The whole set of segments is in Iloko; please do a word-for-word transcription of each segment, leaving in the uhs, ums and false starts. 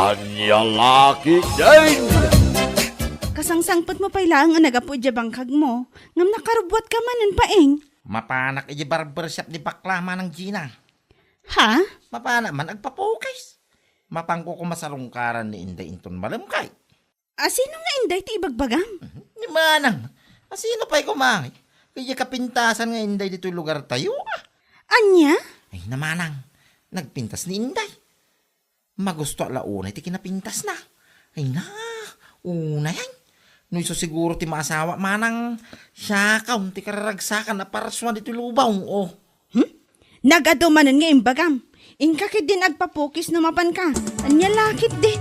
Ania la ketdin? Kasangsangpetmo pay laeng a naggapu idiay bangkagmo, ngem nakarubbuatka manen, Paeng. Mapanak idiay barbershop ni bakla, Manang Gina. Ha? Mapanak man agpapukis. Mapanko koma sarungkaran ni Inday inton malem kay. A, sino nga Inday ti ibagbagam? Mhm. Ni Manang. A, sino pay koma? Kaya kapintasan nga Inday ditoy lugartayo, a. Ania? Ay, na Manang. Nagpintas ni Inday. Magusto la unay ti kinapintasna. Ay na, unay ay. No isu siguro ti maasawa, Manang, siakon ti kararagsakan a parsua ditoy lubong, o. Hmm? Nagadu manen nga imbagam. Inka ketdin agpapukis no mapanka. Ania la ketdin?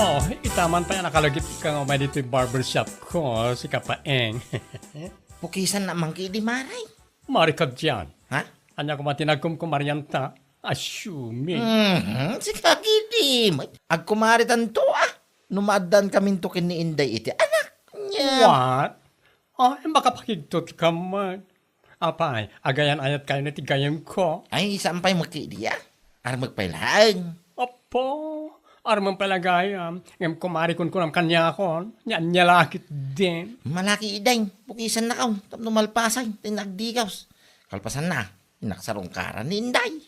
Oh, itaman pay a nakalagip ka nga umay ditoy barbershop ko, sika Paeng. Pukisannak man ketdi, Mare. Mari ka diay. Ha? Ania koma ti nagkumkumarianta? Assuming. Mhm, sika ketdi. Agkumaritanto, a. No maaddaankaminto ken ni Inday iti anak. Nia. What? Ay, makapakigtot ka man. Apay, agayan-ayatkayo ni ti gayemko? Ay, saan pay met ketdi, a. Armek pay laeng. Apo, armen pay la gayam. Ngem kumari kunkunam kaniakon, nia, ania la ketdin? Malaki, Inday, pukisannakon tapno malpasen ti nagdigaws. Kalpasanna, innak sarungkaran ni Inday.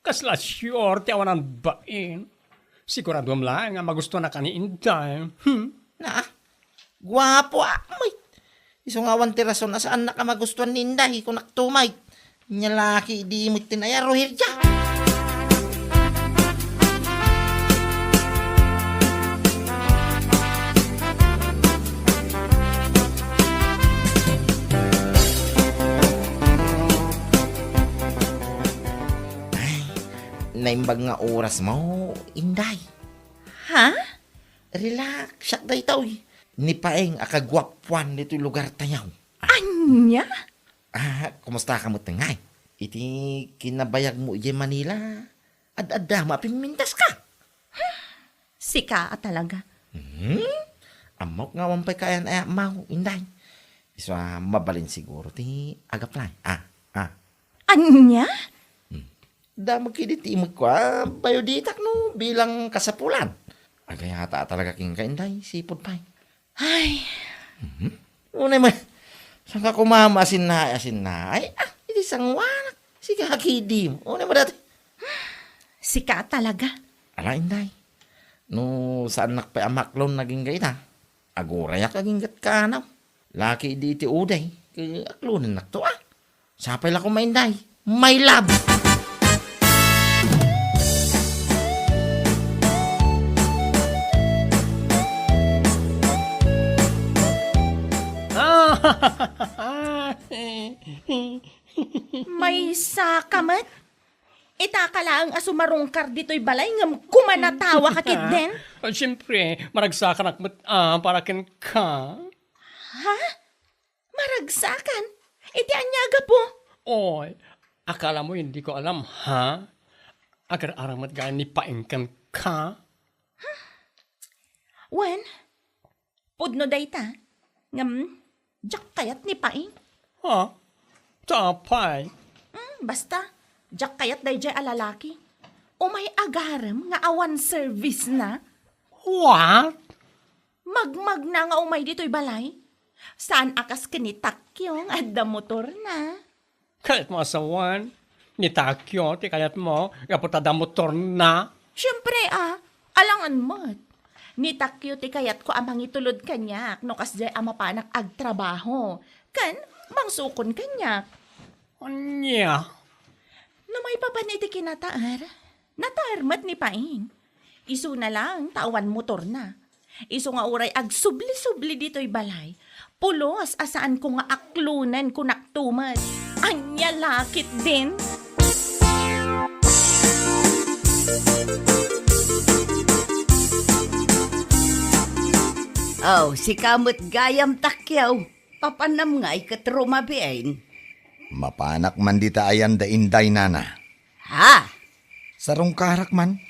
Kasla sior ti awanan bain. Siguraduem laeng nga magustuanka ni Inday. Hmm? Na, guapo, a, met. Isu nga awan ti rason a saannak a magustuan ni Inday, kunakto met. Nia la ketdi met ti naiyaruhir dia. Ay, naimbag nga orasmo, Inday. Ha? Relax, siak daytoy. Ni Paeng a kaguapuan ditoy lugartayo. Ania? Ah, kumustaka met ngay? Iti kinabayagmo idiay Manila, ad-adda met a pimmintaska. Sika a talaga. Hmm? Ammok nga awan pay kaayan-ayatmo, Inday. Isu a mabalin siguro ti agaplay. Ah, ah. Ania? Hmm. Damag ketdi ti imekko a bayo ditak no bilang kasapulan. Agayata a talaga kenka, Inday, sipud pay. Ay. Mhm. Unay met, saanka koma maasinnaay-asinnaay? Ah, iti sangoanak. Sika ketdi. Unay met dayta. Sika a talaga. Ala, Inday. No saannak pay a maaklon agingga ita, agurayak aginggat kaanaw. Laki idi iti uday, ket aklonennakto, a. Sapay la koma, Inday. My love! Maysaka met? Itaka laeng a sumarungkar ditoy balay ngem kumanatawaka ketdin? Ah, siempre, maragsakanak met, ah, para kenka. Ha? Maragsakan? Iti ania a gapu? Oy, akalamo, indiko alam, ha? Agar-aram met gayam ni Paeng kenka? Wen, pudno dayta. Ngem, diak kayat ni Paeng. Ha? Apay? Hmm, basta, diak kayat daydiay a lalaki. Umay agarem nga awan service na. What? Magmagna nga umay ditoy balay. Saan a kas ken ni Takyo nga adda motorna. Kayatmo a sawen? Ni Takyo ti kayatmo gapu ta adda motorna? Siempre, a, alangan met. Ni Takyo ti kayatko a mangitulod kaniak no kasdiay a mapanak agtrabaho. Ken mangsukon kaniak. Ania? No maipapan iti kinataer, nataer met ni Paeng. Isuna laeng ta awan motorna. Isu nga uray agsubli-subli ditoy balay, pulos a saanko nga aklonen, kunakto met. Ania la ketdin? Oh, sika met gayam, Takyo. Papanam ngay ket rumabiin? Mapanak man dita ayan da Inday, nana. Ha? Sarungkarak man.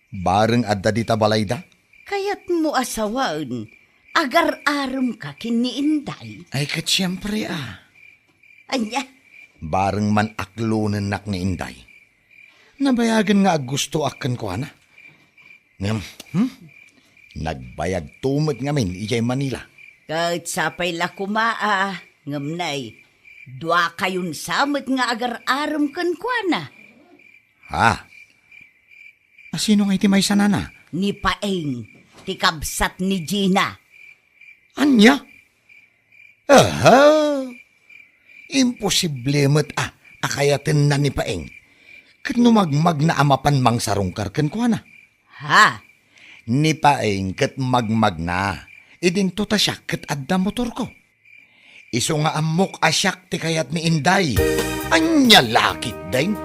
Bareng adda dita balayda? Kayatmo a sawen, agar-aremka ken ni Inday. Ay, ket siempre a. Ania? Bareng man aklonennak ni Inday. Nabayagen nga aggustoak kenkuana. Ngem, hmm? Nagbayagto met ngamin idiay Manila. Ket sapay la koma a, ngem nay, duakayon sa met nga agar-arem kenkuana. Ha? A, sino ngay ti maysa, nana? Ni Paeng, ti kabsat ni Gina. Ania? Aha! Imposible met a, a kayatenna ni Paeng. Ket no magmagna a mapan mangsarungkar kenkuana? Ha? Ni Paeng ket magmagna. Idinto ta siak ket adda motorko. Isu nga ammok a siak ti kayat ni Inday. Ania la ketdin?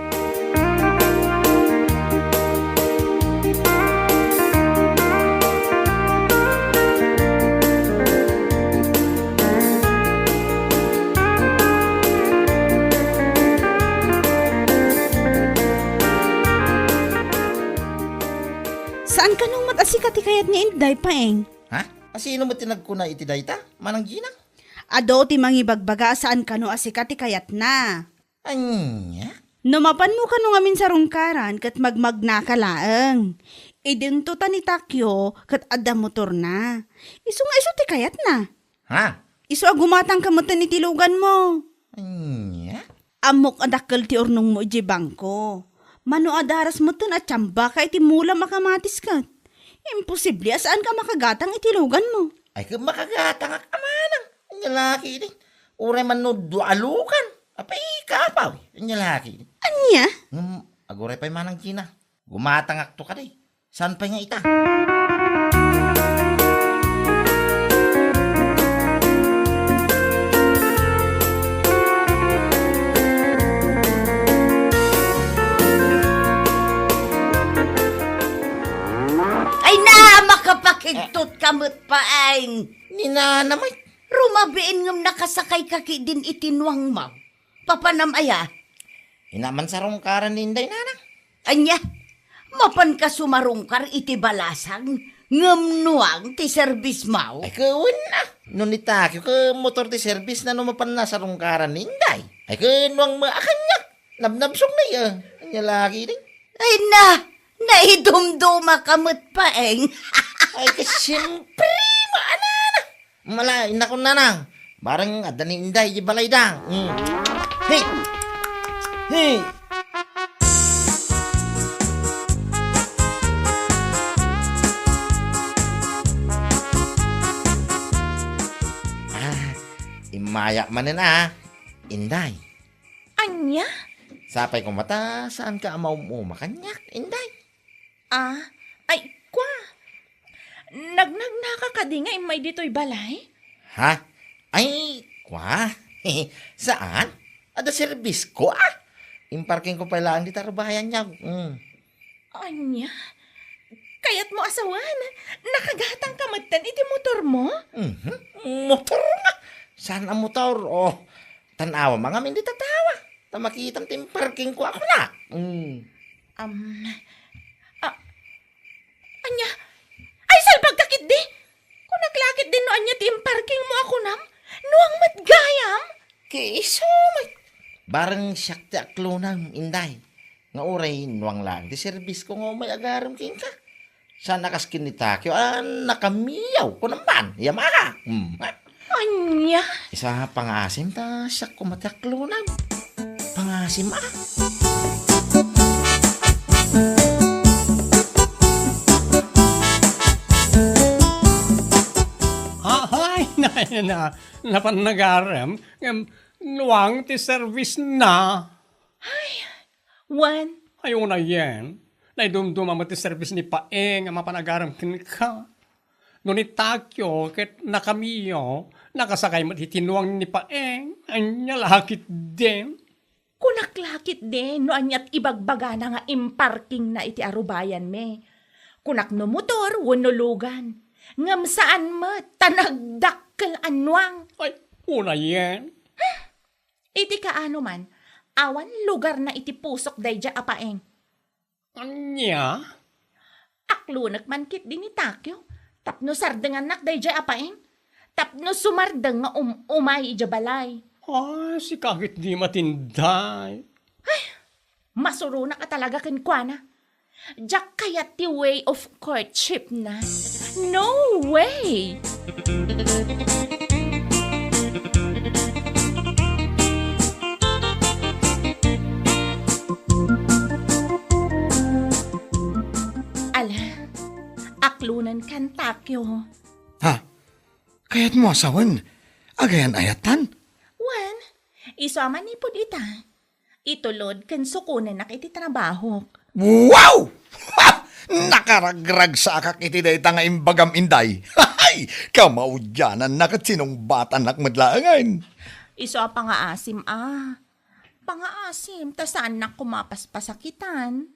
Saan kano met a sika ti kayat ni Inday, Paeng? Ha? A, sino met ti nagkuna iti dayta, Manang Gina? Adu ti mangibagbaga a saan kano a sika ti kayatna. Ania? No mapanmo kano ngamin sarungkaran ket magmagnaka laeng. Idinto ta ni Takyo ket adda motorna. Isu nga isu ti kayatna. Ha? Isu a gumatangka metten iti luganmo. Ania? Ammok a dakkel ti urnongmo idiay bangko. Mano a daras metten a tsambaka iti mulam a kamatis ket. Imposible a saanka a makagatang iti luganmo. Ay, ket makagatangak a manang. Ania la ketdin? Uray man no dua a lugan. Apay, kapaw. Ania la ketdin? Ania? Ngem, aguray pay manang Gina. Gumatangakto kadi. Saan pay nga ita? Ay na, makapakigtot ka met, Paeng. Ni nana met. Rumabiin ngem nakasakayka ketdin iti nuangmo. Papanam aya? Ina, mansarungkaran ni Inday, nana. Ania? Mapanka sumarungkar iti balasang ngem nuang ti serbismo? Ay, ket wen a. No ni Takyo ket motor ti serbisna no mapanna sarungkaran ni Inday. Ay, ket nuang met a kaniak. Nabnabsong na iya. Ania la ketdin? Ay na, naidumdumaka met, Paeng. Ay, ket siempre, maanana. Mala, inakon nanang. Bareng adda ni Inday di balayda. Mm. Hey! Hey! Ah, immayak manen a, Inday. Ania? Sapay koma ta saanka a maum-uma kaniak, Inday. Ah, ay, kua. Nagnagnaka kadi nga immay ditoy balay? Ha? Ay, kua. Saan? Adda serbisko, ah. Imparkingko pay laeng dita rubayan, yaw. Mm. Ania? Kayatmo a sawen, nakagatangka metten iti motormo? Mhm. Motor nga. Saan a motor? Oh, tan-awam ngamin dita tawa. Ta makitam ti imparkingko a kunak. Mm. Am, a, ania? Ay, salbagka ketdi! Kunak la ketdi no ania ti imparkingmo a kunam? Nuang met gayam? Ket isu met. Bareng siak ti aklonam, Inday. Nga uray nuang laeng ti serbisko nga umay agarem kenka. Saan a kas ken ni Takyo a nakamiyaw, kunam man, yamaka. Hmm. Ania? Isa, pangaasim ta siak koma ti aklonam. Pangaasim a. Ahay, na, na, napan nagarem, ngem nuang ti servisna. Ay, Wen. Ay, unayen, naidumduma met ti serbis ni Paeng a mapan agarem kenka. No ni Takyo ket nakamiyo, nakasakay met iti nuang ni Paeng. Ania la ketdin? Kunak la ketdi no ania ti ibagbagana nga imparkingna iti arubayanmi. Kunak no motor wenno lugan. Ngem saan met ta nagdakkel a nuang. Ay, unayen. Iti kaano man, awan lugarna iti pusok daydiay a Paeng. Ania? Aklonek man ketdi ni Takeo tapno sardengannak daydiay a Paeng, tapno sumardeng nga um-, umay idiay balay. Ay, sika ketdi, Inday. Ay, masuronak a talaga kenkuana. Diak kayat ti way of courtship na. No way! Ala, aklonenkan, Takeo. Ha? Kayatmo a sawen? Agayan-ayattan? Wen, isu a manipud ita, itulod ken sukonennak iti trabahok. Wow! Ha! Nakaragragsakak iti dayta nga imbagam, Inday. Hay! Kamaudiananna ket sinungbatannak met laengen. Isu a pangaasim a. Pangaasim, ta saannak koma a paspasakitan.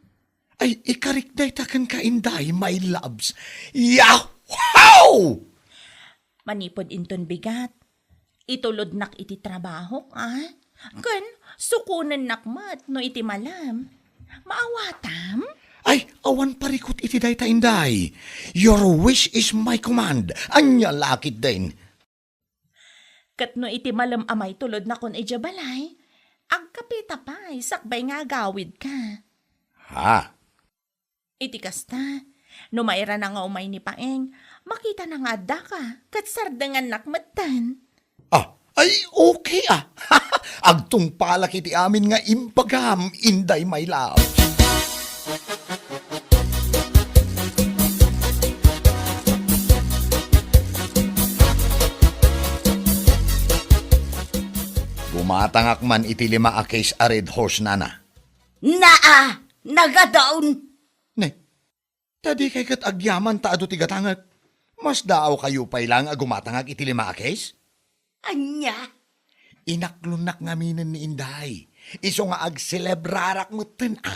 Ay, ikarik dayta kenka, Inday, my loves. Yahoo! Manipud inton bigat, itulodnak iti trabahok, a? Ken sukonennak met no iti malem. Maawatam? Ay, awan parikut iti dayta, Inday. Your wish is my command. Ania la ketdin? Ket no iti malem a maitulodnakon idiay balay, agkapita pay sakbay nga agawidka. Ha? Iti kasta, no mairana nga umay ni Paeng, makitana nga addaka, ket sardengannak metten. Ah, ay, okay a. Agtungpalak iti amin nga imbagam, Inday, my love. Gumatangak man iti lima a case a Red Horse, nana. Naa! Nagadaon! Ne, ta dikay ket agyaman ta adu ti gatangek. Masdaawkayo pay laeng a gumatangak iti lima a case? Ania? Inaklonnak ngaminen ni Inday. Isu nga agselebrarak metten a.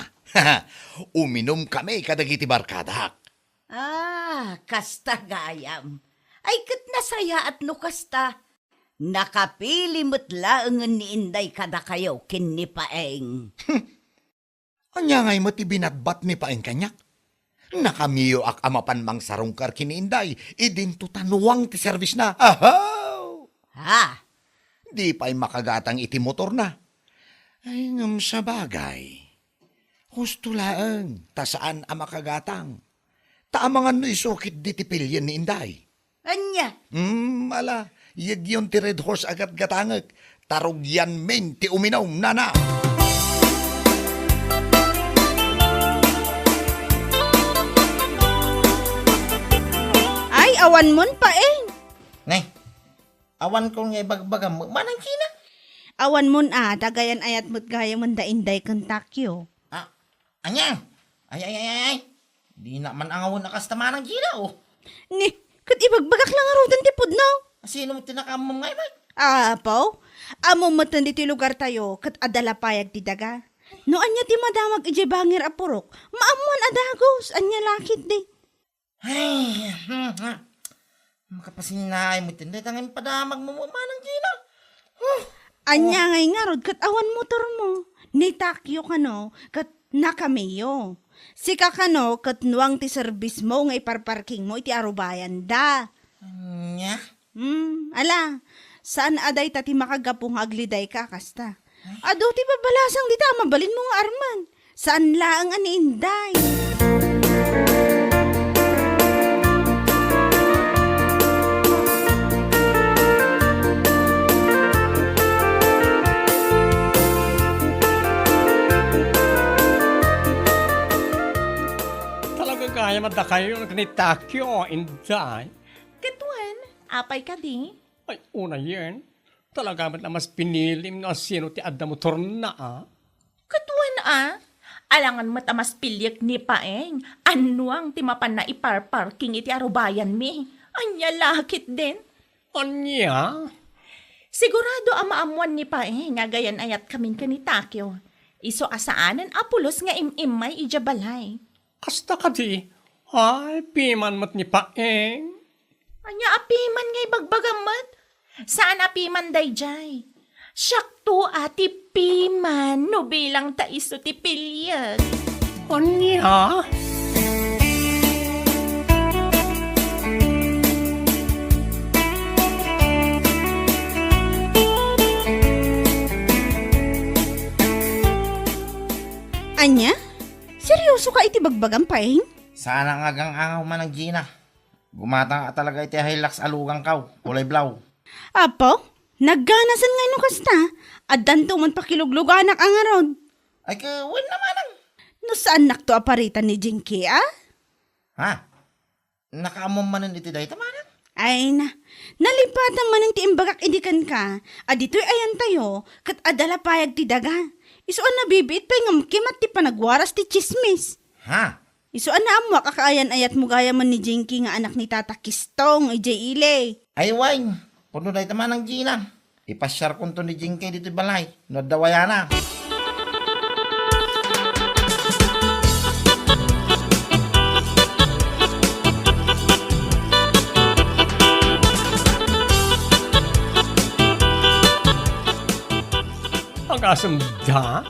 Uminumkami kadagiti barkadak. Ah, kasta gayam. Ay, ket nasayaat no kasta. Nakapili met laengen ni Inday kadakayo ken ni Paeng. Ania ngay met ti binatbat ni Paeng kaniak? Nakamiyoak a mapan mangsarungkar ken ni Inday, idinto ta nuang ti serbisna. Ahaw! Ha? Di pay makagatang iti motorna. Ay, ngem sabagay. Husto laeng, ta saan a makagatang. Ta amangan no isu ketdi ti pilien ni Inday. Ania? Hmm, ala, yegyon ti Red Horse a gatgatangek. Ta rugianmin ti uminum, nana. Ay, awanmon, Paeng. Ne, awankon nga ibagbagam, Manang Gina? Awanmon a, ta agayan-ayat met gayamen da Inday ken Takyo. Ah, ania? Ay, ay, ay, ay, ay. Dina man angawen a kasta, Manang Gina, oh. Ni, ket ibagbagak la ngaruden ti pudno. Sino met ti nakaammom nga ibat? Apo, ammom metten ditoy lugartayo, ket adda la payag ti daga. No ania ti madamag idiay bangir a purok, maammoan a dagus, ania la ketdi. Ay, hmm, hmm. Makapasinnaay met dayta nga impadamagmo, Manang Gina. Huh. Ania ngay ngarud ket awan motormo? Ni Takyo kano ket nakamiyo. Sika kano ket nuang ti serbismo nga iparparkingmo iti arubayanda. Ania? Hmm, ala, saan a dayta ti makagapu nga aglidayka a kasta. Adu ti babalasang dita a mabalinmo nga arman. Saan laeng a ni Inday. Talaga gayam a dakayo ken ni Takyo, Inday. Ket wen, apay kadi? Ay, unayen. Talaga met a mas pinilim no asino ti adda motorna, a? Ket wen a, alangan met a mas piliek ni Paeng, annuang ti mapanna iparparking iti arubayanmi. Ania la ketdin? Ania? Sigurado a maammoan ni Paeng nga agayan-ayatkamin ken ni Takyo. Isu a saanen a pulos nga im-immay idiay balay. Kasta kadi, ay, piman met ni Paeng. Ania a piman nga ibagbagam met? Saan a piman daydiay. Siakto a ti piman no bilang ta isu ti piliek. Ania? Seryoso ka iti bagbagam, Paeng? Sana nga agang-angaw man ang Gina. Gumatang a talaga iti Hilux a lugankaw, kulay blaw. Apo, nagganasan nga no kasta, addanto man pakilugluganak a ngarud. Ay, ka, wen naman ang No saannakto a paritan ni Jinky, a? Ha? Nakaammo manen iti dayta, manang? Ay na, nalipatan manen ti imbagak idi kenka, a ditoy ayantayo, ket adda la payag ti daga. Isu a nabibiit pay ngem kimat ti panagwaras ti tsismis. Ha? Isu a naammoak a kaayan-ayatmo gayam ni Jinky nga anak ni Tata Kistong, idiay ili. Ay, wen, pudno dayta, manang Gina. Ipasiarkonto ni Jinky ditoy balay no adda wayana. Agasem da?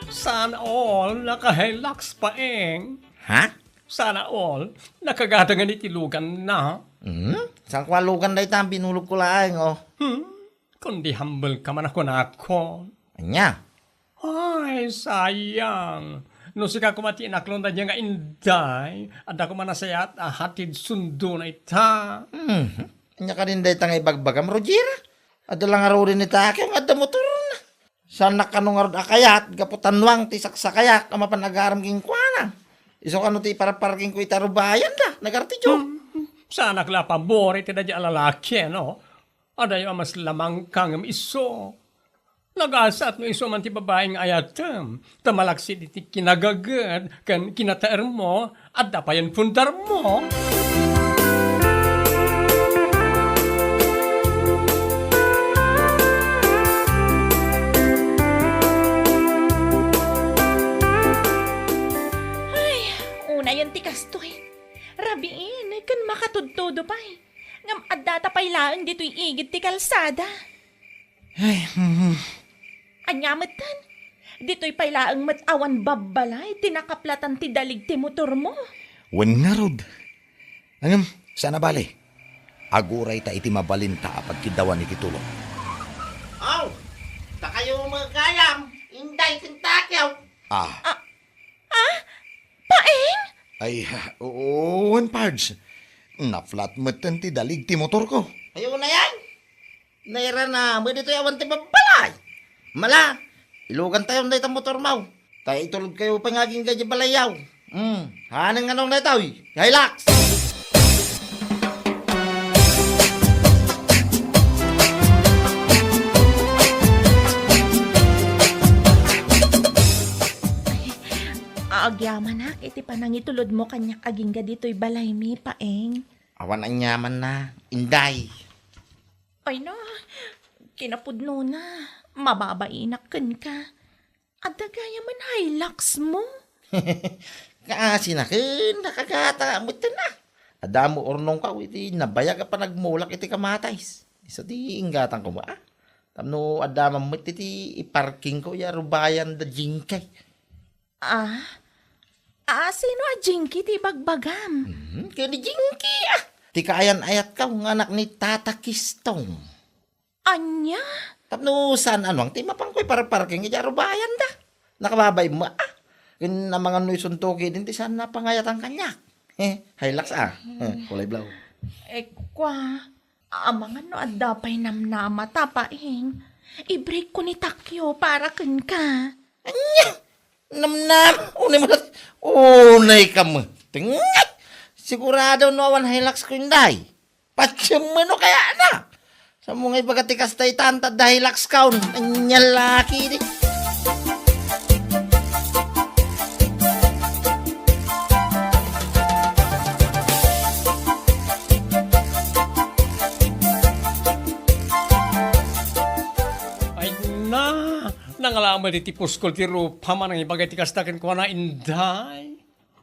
Sana all, naka-Hilux, Paeng. Ha? Sana all, nakagadangan iti luganna. Hmm? Saan ko a lugan dayta? Binulog ko laeng, oh. Hmm? Kundi humble ka man a kunakon. Ania? Ay, sayang. No sika koma ti inaklon daydiay nga inday, adda koma nasayaat a hatid sundona ita. Mhm. Ania kadin dayta nga ibagbagam, Roger? Adda la ngaruden ni Takeo nga adda motorna. Saannak kano ngarud a kayat gapu ta nuang ti saksakayak a mapan agaram kenkuana. Isu kano ti iparparkingko ita rubayanda, nagartiyo. Hmm. Saanak la a pabor iti daydiay a lalaki, no? Adayo a mas lamangka ngem isu. Nagasat no isu man ti babai nga ayatem, ta malaksid iti kinagaged ken kinataermo, adda payen pundarmo. Ay, unayen ti kastoy. Rabiin ken makatudtudo pay. Ngem addata pay laeng ditoy igid ti kalsada. Ay, mhm. Ania metten? Ditoy pay laeng met awan babbalay ti nakaplatan ti dalig ti motormo. Wen ngarud. Ngem, saan a bale. Aguray ta iti mabalinta a pagkiddawan iti tulong. Aw, ta kayo met gayam, Inday ken Takeo. Ah. Ah, ah, Paeng? Ay, ha, oo, wen, Pards. Naplat metten ti dalig ti motorko. Ay, unayen. Nairana, met ditoy awan ti babbalay. Mala, ilugantayon dayta motormo. Ta itulodkayo pay nga agingga idiay balayyo. Hmm, haaneng nganong daytoy? Hilux! Agyamanak iti panangitulodmo kaniak agingga ditoy balaymi, Paeng. Awan aniamanna, Inday. Ay na, kinapudnona, mababainak kenka. Adda gayamen Hiluxmo? Kaasina ken nakagata metten a. Adda mo urnongko iti nabayag a panagmulak iti kamatis. Isu ti inggatangko met a. Tapno adda man met iti iparkingko ya rubayan da Jinky. Ah? Ah, sino a Jinky ti ibagbagam? Hmm, ken ni Jinky a. Ti kaayan-ayatko nga anak ni Tata Kistong. Ania? Tapno saan a nuang ti mapanko iparparking idiay arubayanda. Nakababain mo, ah. Ken amangan no isunto ketdin ti saan a pangayatan kaniak. Eh, Hilux, ah. Eh, kulay blaw. Eh, kua, amangan no adda pay namnamata, Paeng. I-break ko ni Takeo para kenka. Ania? Namnam? Unay mo nat-, unay ka mo. Tingay! Sigurado no awan Hilux ko, Inday. Patiem no kaya na. Sa mo nga ibaga ti kasta itan, ta adda Hiluxkaon. Ania laki di. Ay na, nangalaman iti puskol ti rupa, manang ibaga ti kasta kenkuana, Inday.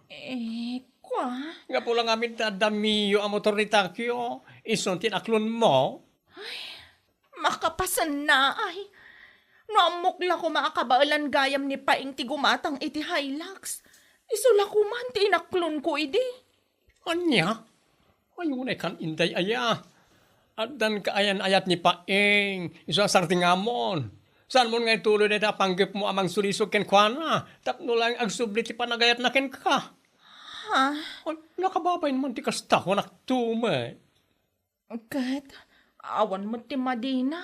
Eh, kua? Gapu la ngamin ta adda Mio a motor ni Takeo, isun ti inaklonmo. Ay, makapasenna ay. No ammok la koma a kabaelan gayam ni Paeng ti gumatang iti Hilux, isu la koman ti inaklonko idi. Ania? Ay, unay kan, Inday aya. Addan kaayan-ayat ni Paeng, isu a sardingamon. Saanmon nga ituloy dayta a panggepmo a mangsulisog kenkuana tapno laeng agsubli ti panagayatna kenka? Ha? Ay, nakababain man ti kasta, kunak tumet. Ket awan met ti madina.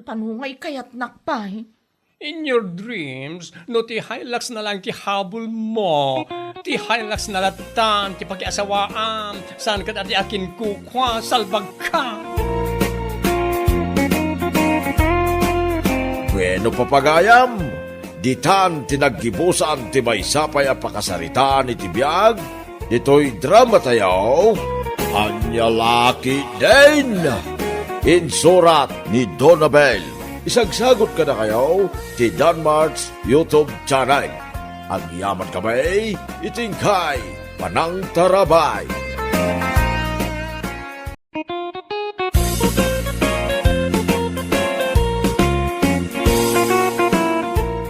Pano ngay kayatnak pay? In your dreams, no ti Hilux na lang ti habulmo, ti Hilux na lattan ti pakiasawaam, saan ket a di akinkukua, salbagka. Bueno, papagayam, ditan ti naggibusan ti maysa pay a pakasaritaan iti biag ditoy dramatayo, Ania La Ketdin. Insurat ni Donabel. Isagsagot kadakayo ti Danmart's YouTube channel. Agyaman kami iti inkay panangtarabay.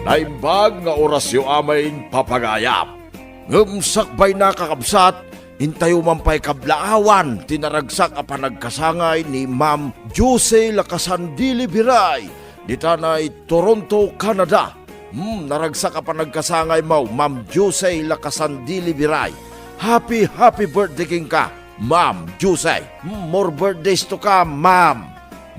Naimbag nga orasyo amin, papagayam. Ngem sakbayna, kakabsat, intayo man pay kablaawan ti naragsak a panagkasangay ni Ma'am Jose Lacasandile Biray, ditanay Toronto, Canada. Hmm, naragsak a panagkasangaymo, Ma'am Jose Lacasandile Biray. Happy, happy birthday kenka, Ma'am Jose. Hmm, more birthdays to come, Ma'am.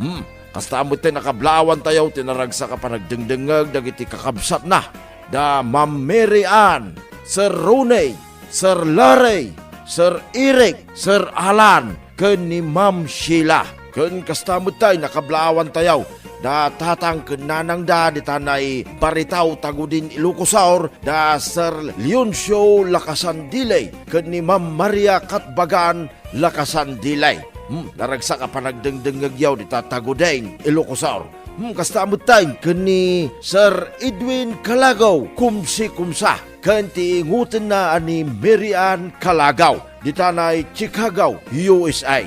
Hmm, kasta met ti nakablaawantayo ti naragsak a panagdengdengngeg dagiti kakabsatna, da Ma'am Mary Ann, Sir Rooney, Sir Larry, Sir Eric, Sir Alan, ken ni Ma'am Sheila. Ken kasta met tay nakablaawantayo da tatang ken nanangda ditanay Baritaw, Tagudin, Ilocos Sur, da Sir Leoncio Lacasandile ken ni Ma'am Maria Katbagan Lacasandile. Hmm, naragsak a panagdengdengngegyo dita Tagudin, Ilocos Sur. Hmm, kasta met tay ken ni Sir Edwin Calagaw, kumsi kumsa, ken ti ingutenna a ni Mary Ann Calagaw, ditanay Chicago, U S A.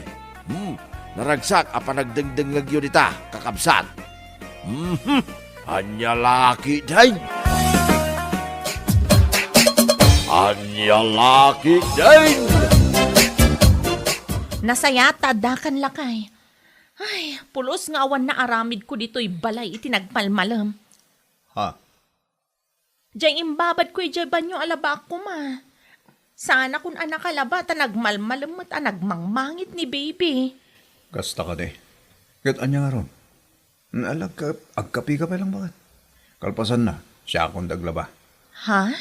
Hmm, naragsak a panagdengdengngegyo dita, kakabsat. Mhm. Ania La Ketdin? Ania La Ketdin? Nasayaat ta addakan, lakay. Ay, pulos nga awan naaramidko ditoy balay iti nagmalmalem. Ha? Diay imbabadko idiay banio a labaak koma. Saanakon a nakalaba ta nagmalmalem met a nagmangmangit ni baby. Kasta kadi. Ket ania ngarud? Ala, agka-, agkapika pay lang baket. Kalpasanna, siakon ti aglaba. Ha?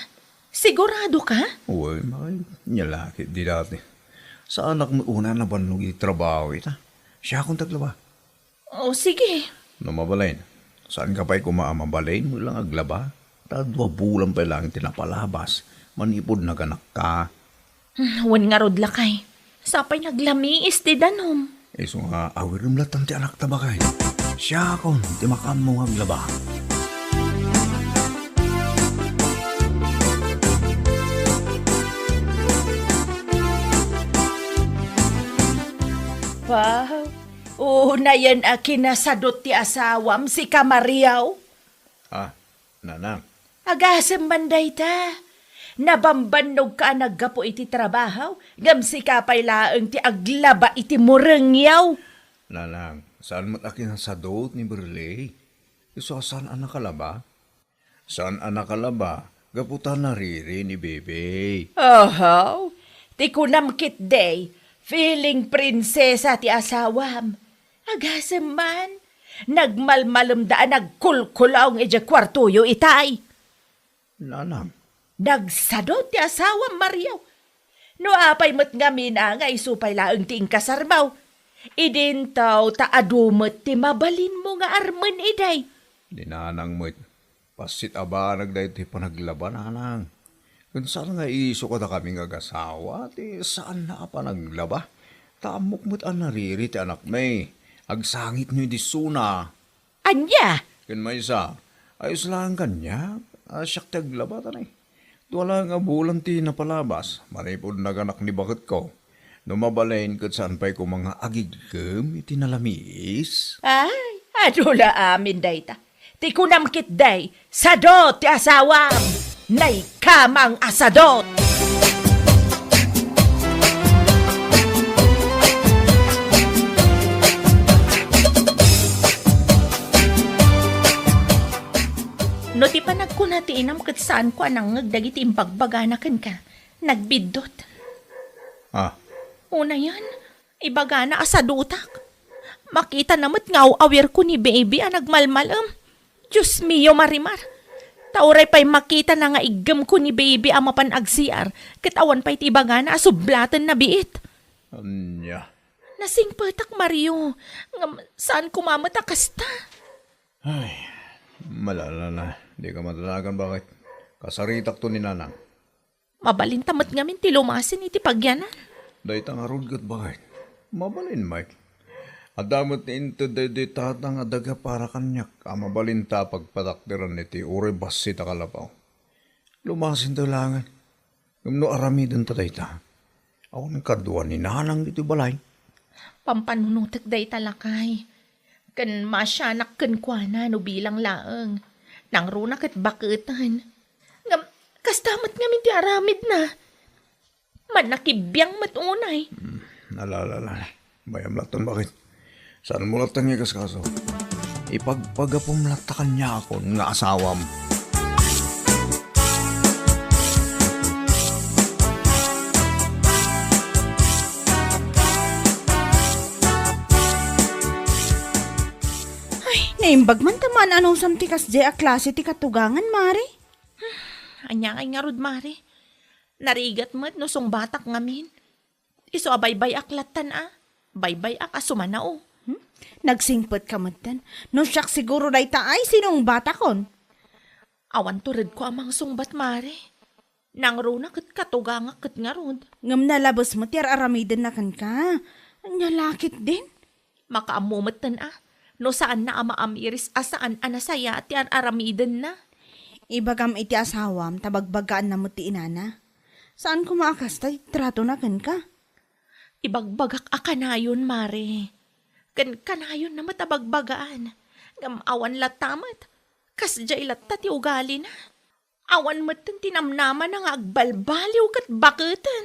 Siguradoka? Uy, makay, nia la ketdi dati. Saanak met unay a nabannog iti trabaho ita. Siakon ti aglaba. O, sige. No mabalin, saanka pay koma a mabalin met lang aglaba? Ta dua bulan pay lang ti napalabas, manipud naganakka. Hmm, wen ngarud, lakay. Sapay naglamiis ti danum. Isu nga awirem lattan ti anakta, baket. Siakon ti makaammo nga aglaba. Wow! Unayen a kinasadot ti asawam, sika, Mariaw. Ah, nanang. Agasem man dayta. Nabambannogka a naggapu iti trabaho, ngem sika pay laeng ti aglaba iti murengyaw. Nanang, saan met a kinasadot ni Berley? Isu a saan a nakalaba? Saan a nakalaba, gapu ta nariri ni Bebe. Oho, ti kunam ketdi, feeling prinsesa ti asawam. Agasem man, nagmalmalemda a nagkulkulaong idiay kuartoyo itay. Nanang. Nagsadot ti asawam, Mario. No apay met ngamin a nga isu pay laeng ti inkasarmo, idinto ta adu met ti mabalinmo nga armen idi. Ni nanang met, Bassit a banag daytoy panaglaba, nanang. Ken saan nga isu kadakami nga agasawa ti saanna a panaglaba. Ta ammok met a nariri ti anakmi. Agsangitno idi isuna. Ania? Ken maysa, ayos laeng kaniak a siak ti aglaba, ta nay, dua laeng a bulan ti napalabas, manipud naganak ni baketko. No mabalin, ket saan pay koma nga agigkem iti nalamiis? Ay, adu la amin dayta. Ti kunam ketdi, sadot ti asawam. Naikamang a sadot. Saanko a nangngeg dagiti imbagbagana kenka. Nagbiddut. Ah. Unayen, ibagana a sadutak. Makitana met nga aw-awirko ni Baby a nagmalmalem. Dios mio, Marimar. Ta uray pay makitana nga iggemko ni Baby a mapan agsiar, ket awan pay ti ibagana a sublatenna biit. Ania? Nasingpetak, Mario. Ngem saan koma met a kasta? Ay, malalala. Dika madanagan, baket. Kasaritakto ni Nanang. Mabalinta met ngamin ti lumasin iti pagyanan. Dayta ngarud ket baket. Mabalin, Mike. Adda met ni inted daydi tatang a daga para kaniak a mabalinta a pagpatakderan iti uray bassit a kalapaw. Lumasinta laengen. Ngem no aramidenta dayta, awan kadua ni Nanang iti balay. Pampanunotek dayta, lakay. Ken maasianak kenkuana no bilang laeng. Nangruna ket baketen. Ngem, kasta met ngamin ti aramidna. Mannakibiang met unay. Hmm, ala, ala, ala. Bayam latta, baket. Saanmo latta nga ikaskaso. Ipagpagapum latta kaniakon nga asawam. Ay, naimbag man ta maan-anusam ti kasdiay a klase ti katugangan, Mare. Ania kay ngarud, Mare? Narigat met no sungbatak ngamin. Isu a baybay-ak lattan a. Baybay-ak a sumanao. Hmm? Nagsingpet ka metten. No siak siguro dayta ay sinungbatakon. Awan turedko a mangsungbat, Mare. Nangruna ket katugangak ket ngarud. Ngem nalabes met ti ar-aramidenna kenka. Ania la ketdin? Makaammo metten a, no saanna a maamiris a saan a nasayaat ti ar-aramidenna. Ibagam iti asawam ta bagbagaanna met ti inana. Saan koma a kasta ti tratona kenka? Ibagbagak a kanayon, Mare. Ken kanayonna met a bagbagaan. Ngem awan latta met. Kasdiay latta ti ugalina. Awan metten ti namnamana nga agbalbaliw ket baketen.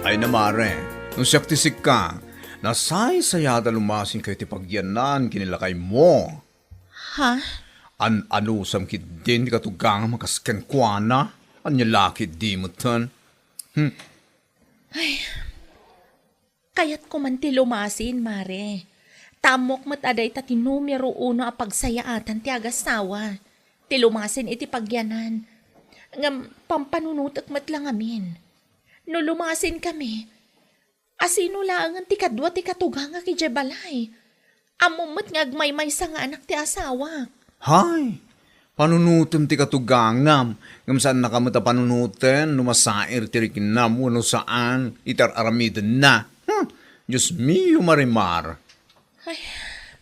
Ay na, Mare, no siak ti sika, nasaysayaat a lumasinkayo ti pagyanan ken ni lakaymo. Ha? An-anusam ketdin ti katugangam a kas kenkuana? Ania la ketdi metten? Hmm. Ay. Kayatko man ti lumasin, Mare. Ta ammok met a dayta ti numero uno a pagsayaatan ti agasawa. Ti lumasin iti pagyanan. Ngem pampanunotek met la ngamin. No lumasinkami, asino laengen ti kadua ti katugangak idiay balay? Ammom met nga agmaymaysa nga anak ti asawak. Hay! Panunotem ti katugangam, ngem saannaka met a panunoten no masair ti riknam wenno saan iti ar-aramidenna. Hmm! Dios mio, Marimar. Ay.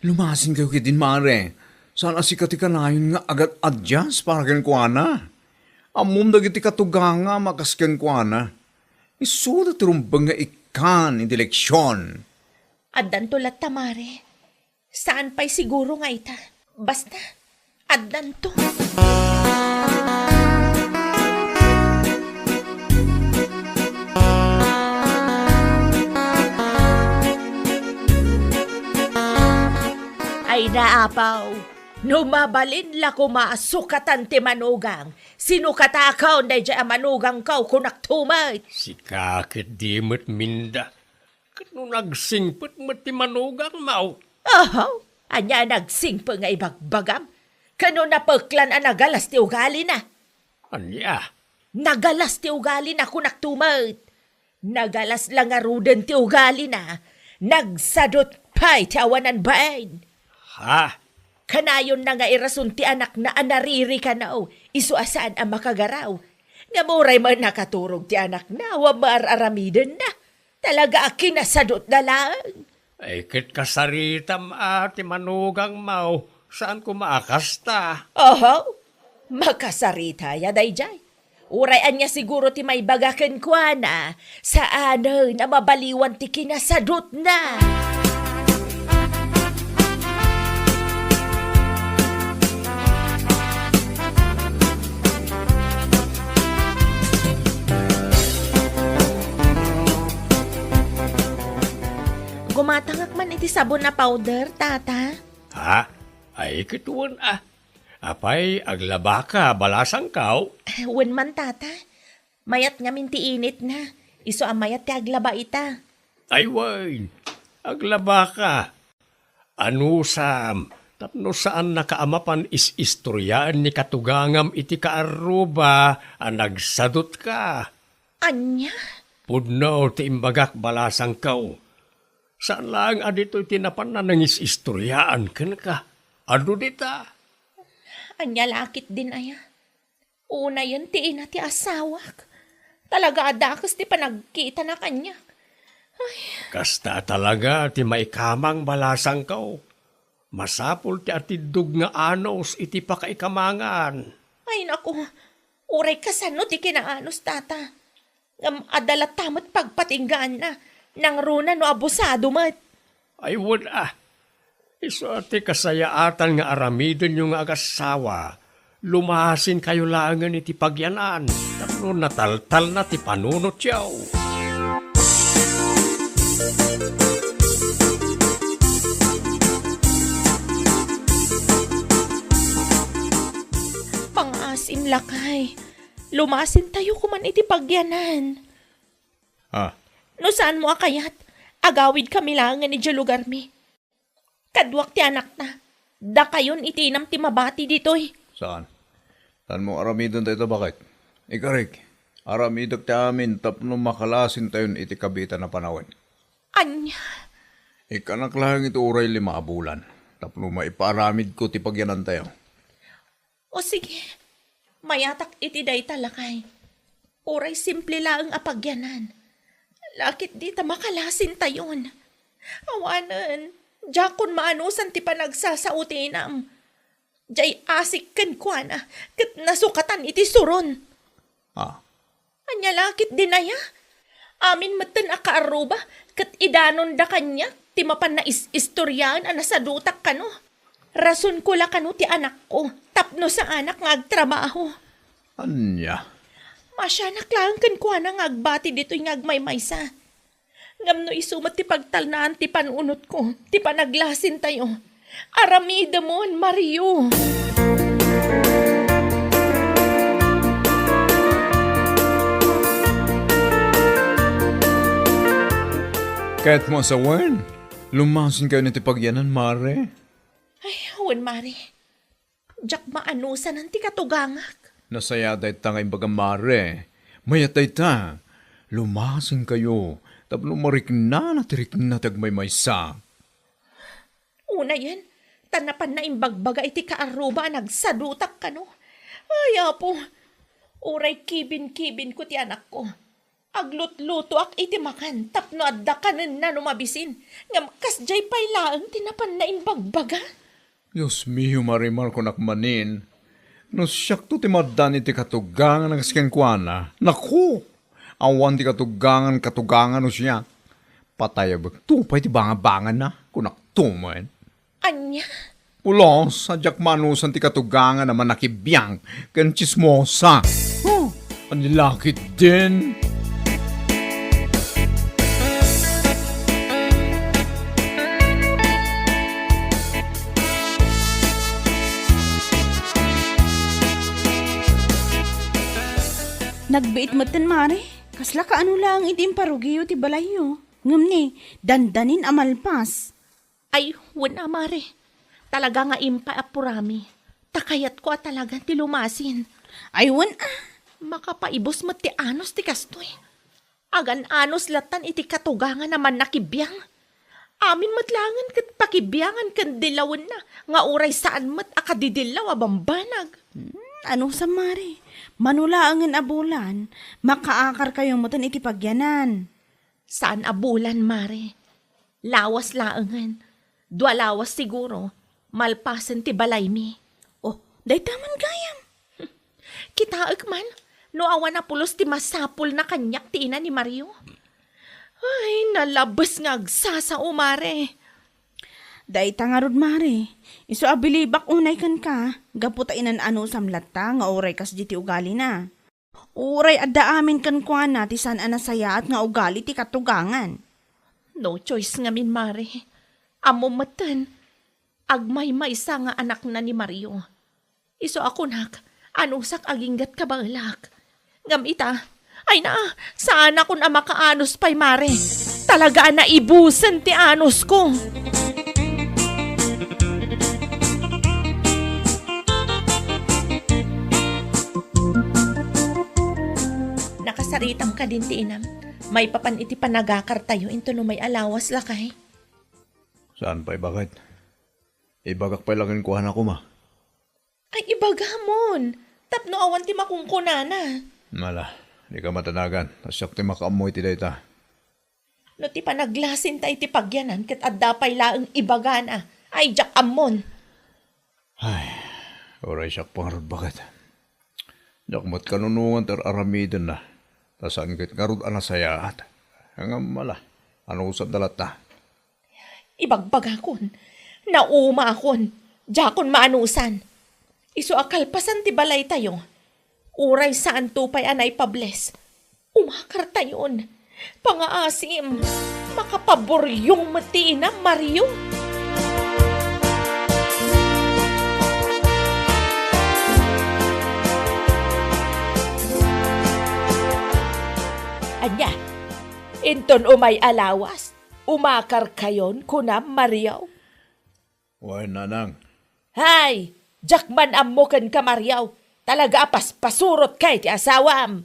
Lumasinkayo ketdin, Mare. Saan a sika ti kanayon nga agad-adias para kenkuana. Ammom dagiti katugangam a kas kenkuana. Isuda ti rumbeng nga ikkan iti leksion. Addanto latta, Mare. Saan pay siguro nga ita. Basta, addanto. Ay na, apaw, no mabalin la koma a sukatan ti manugang, sinukatakon daydiay a manugangko, kunak tumet. Sika ket di met minda. Ket no nagsingpet met ti manugangmo? Ahaw, ania a nagsingpet nga ibagbagam? Ket no napeklan a nagalas ti ugalina? Ania? Nagalas ti ugalina, kunak tumet. Nagalas la ngaruden ti ugalina. Nagsadut pay ti awanan bain. Ha? Kanayonna nga irason ti anakna a naririkano, isu a saan a makagaraw. Ngem uray met nakaturog ti anakna, awan met ar-aramidenna. Talaga a kinasadutna laeng. Ay, ket kasaritam a ti manugangmo, saan koma a kasta? Oho, makasarita ya daydiay. Uray ania siguro ti maibaga kenkuana, saanen a mabaliwan ti kinasadutna. Matangak man iti sabon a powder, Tata. Ha? Ay, ket wen a. Apay, aglabaka, balasangkaw? Wen man, Tata. Mayat ngamin ti initna. Isu a mayat ti aglaba ita. Ay, wen. Aglabaka. Anusam, tapno saannaka a mapan is-istoriaan ni katugangam iti kaarruba a nagsadutka. Ania? Pudno ti imbagak, balasangko. Saan laeng a ditoy ti napanna nangis-istoriaan kenka. Adu dita. Ania la ketdin aya? Unayen ti ina ti asawak. Talaga a dakes ti panagkitana kaniak. Ay. Kasta a talaga ti maikamang, balasangko. Masapul ti atiddog nga anus iti pakaikamangan. Ay, naku. Uray kasano ti kinaanus, Tata. Ngem adda latta met pagpatinggaanna, nangruna no abusado met. Ay, wen a. Isu a ti kasayaatan nga aramidenyo nga agassawa, lumasinkayo laengen iti pagyanan, tapno nataltalna ti panunotyo. Pangaasim, lakay. Lumasintayo koman iti pagyanan. Ah. No saanmo a kayat, agawidkami laengen idiay lugarmi. Kaduak ti anakta. Dakayon iti inam ti mabati ditoy. Saan? Saanmo aramiden dayta, baket? Ikarik, aramidek ti amin tapno makalasintayon iti kabiitan a panawen. Ania? Ikkanak laeng iti uray lima a bulan tapno maipaaramidko ti pagyanantayo. O sige, mayatak iti dayta, lakay. Uray simple laeng a pagyanan. La ketdi ta makalasintayon. Awanen, diakon maanusan ti panagsasao ti inam. Diay asik kenkuana, ket nasukatan iti suron. Ah, Ania la ketdin aya? Amin metten a kaarruba ket idanonda kaniak ti mapan nais-istoriaan a nasadutak kano. Rasonko la kano ti anakko tapno saanak nga agtrabaho. Ania? Masianak laeng kenkuana nga agbati ditoy nga agmaymaysa. Ngem no isu met ti pagtalnaan ti panunotko, ti panaglasintayo, aramidemon, Mario. Ket mo sawen, lumasinkayon iti pagyanan, Mare? Ay, wen, Mare. Diak maanusanen ti katugangak. Nasayaat dayta nga imbagam, Mare. Mayat dayta. Lumasinkayo tapno mariknana ti rikna ti agmaymaysa. Unayen, ta napanna imbagbaga iti kaarruba a nagsadutak kano. Ay, Apo, uray kibin-kibinko ti anakko. Aglutlutoak iti makan tapno adda kanenna no mabisin, ngem kasdiay pay laeng ti napanna imbagbaga. Dios mio, Marimar, kunak manen, no siakto ti maaddan iti katugangan a kas kenkuana, naku, awan ti katugangan, katugangan no siak. Patayabekto pay ti bangabanganna, kunakto met. Ania? Pulos, a diak maanusan ti katugangan a mannakibiang ken tsismosa. Huh, ania la ketdin? Nagbiit metten, Mare. Kasla kaano laeng iti imparugiyo ti balayyo. Ngem ni, dandanin a malpas. Ay, wen a, Mare. Talaga nga impay a purami. Ta kayatko a talaga ti lumasin. Ay, wen a. Makapaibus met ti anus ti kastoy. Agan-anus lattan iti katugangan a mannakibiang. Amin met laengen ket pakibiangan ken dillawenna nga uray saan met a kadidillaw a bambanag. Hmm, anusam, Mare? Mano laengen a bulan, makaakarkayo metten iti pagyanan. Saan a bulan, Mare. Lawas laengen. Dua lawas siguro, malpasen ti balaymi. Oh, dayta man gayam. Kitaek man, no awan a pulos ti masapulna kaniak ti ina ni Mario. Ay, nalabes nga agsasao, Mare. Dayta ngarud, Mare. Isu a bilibak unay kenka, gapu ta inan-anusam latta nga uray kasdi ti ugalina. Uray adda amin kenkuana ti saan a nasayaat nga ugali ti katugangan. No choice ngamin, Mare. Ammom metten, agmaymaysa nga anakna ni Mario. Isu a kunak, anusak aginggat kabaelak. Ngem ita, ay na, saanakon a makaanus pay, Mare. Talaga a naibusen ti anusko. Nakasaritam kadin ti inam, maipapan iti panagakartayo inton umay a lawas, lakay. Saan pay, baket? Ibagak pay la kenkuana koma. Ay, ibagamon. Tapno awan ti makunkunana. Ala, dika madanagan. Ta siak ti makaammo iti dayta. No ti panaglasinta iti pagyanan ket adda pay laeng ibagana. Ay, diak ammon. Ay, uray siak pay ngarud, baket. Diak met kanunongan ti ar-aramidenna. Ta saan ket ngarud a nasayaat. Ngem ala, anusanda latta. Ibagbagakon, naumaakon, diakon maanusan. Isu a kalpasan ti balaytayo, uray saanto pay a naipables, umakartayon. Pangaasim, makapaburyong met ti inam, Mario. Ania, inton umay a lawas, umakarkayon, kunam, Mario? Wen, nanang. Hay! Diak man ammo kenka, Mario. Talaga a paspasurotka iti asawam.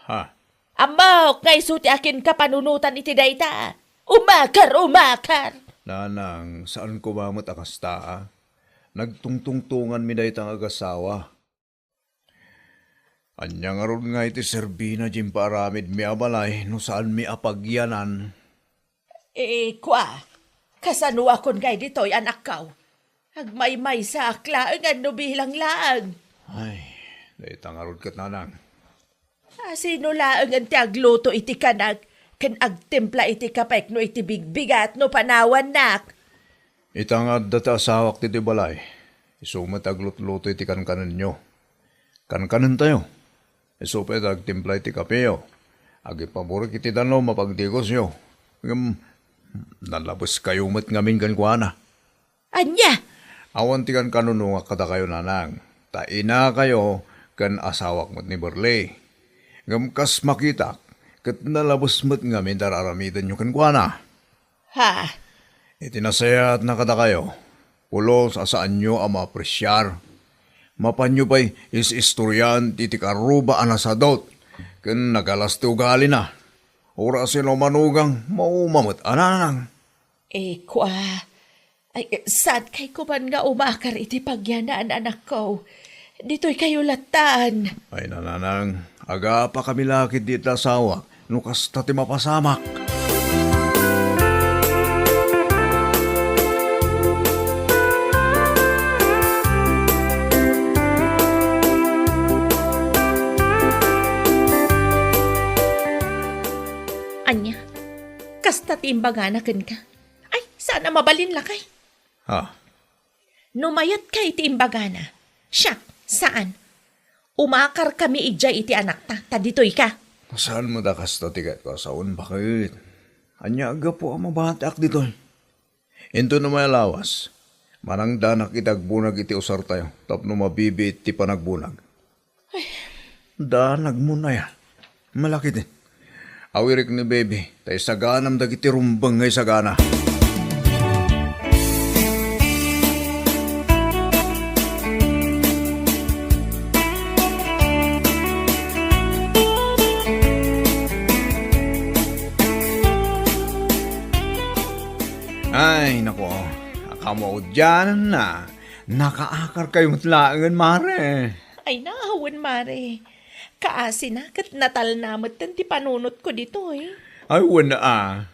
Ha? Ammok nga isu ti akinka panunotan iti dayta. Umakar, umakar! Nanang, saan koma met a kasta, a? Nagtungtungtonganmi dayta nga agasawa. Ania ngarud ngay ti serbina diay impaaramidmi a balay no saanmi a pagyanan? Eh, kua, kasanoakon ngay ditoy, anakko? Agmaymaysaak laeng no bilang laeng. Ay, dayta ngarud ket, nanang. A, sino laengen ti agluto iti kanak ken agtimpla iti kapek no iti bigbigat no panawannak? Ita nga adda ti asawak ditoy balay, isu met ti aglutluto iti kankanenyo. Kankanentayo, isu pay ti agtimpla iti kapeyo. Agipaburik iti danum a pagdigosyo. Ngem, nalabeskayo met ngamin kenkuana. Ania? Awan ti kankanunongak kadakayo, nanang, ta inakayo ken asawak met ni Burley. Ngem kas makitak, ket nalabes met ngamin ti ar-aramidenyo kenkuana. Ha? Iti nasayaatna kadakayo, pulos a saanyo a maapresiar. Mapanyo pay is-istorian ti, ti karuba a nasadut ken nagalas ti ugalina. Uray sino manugang, mauma met a, nanang. Eh, kua. Ay, saankay koma nga umakar iti pagyanan, anakko. Ditoykayo lattan. Ay, nanang, agapakami la ketdi iti asawak no kasta ti mapasamak. Ania, kasta ti imbagana kenka? Ay, saan a mabalin, lakay. Ha? No mayatka iti imbagana, siak, saan. Umakarkami idiay iti anakta, ta ditoyka. Saan met a kasta ti kayatko a sawen, baket? Ania a gapu a mabatiak ditoy? Inton umay a lawas, manangdanak iti agbunag iti usartayo tapno mabibiit ti panagbunag. Ay. Danagmon aya. Malakidi. Awirik ni Baby, ta isaganam dagiti rumbeng nga isagana. Ay, nako. Akamaudiananna. Nakaakar kayo met laengen, mare. Ay, naawan, mare. Kaasina ket natalna metten ti panunotko ditoy. Ay, wen a.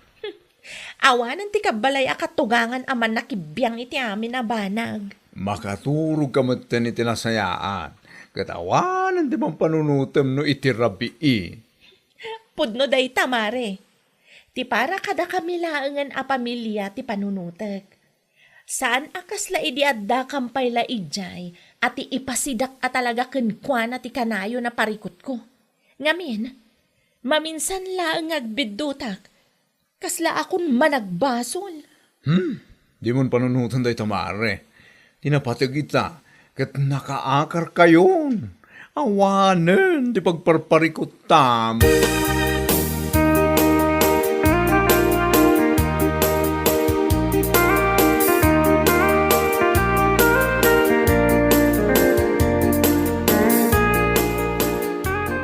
Awanen ti kabbalay a katugangan a mannakibiang iti amin a banag. Makaturog ka metten iti nasayaat, ket awanen ti pampanunotem no iti rabii. Pudno dayta, mare. Ti para kadakami laengen a pamilia ti panunotek. Saan a kasla idi addakam pay la idiay a ti ipasidak a talaga kenkuana ti kanayon a parikutko. Ngamin, maminsan laeng nga agbiddutak, Kasla akon managbasol. Hmm, dimon panunoten dayta, mare. Ti napateg ita, ket nakaakarkayon. Awanen ti pagparparikuttam.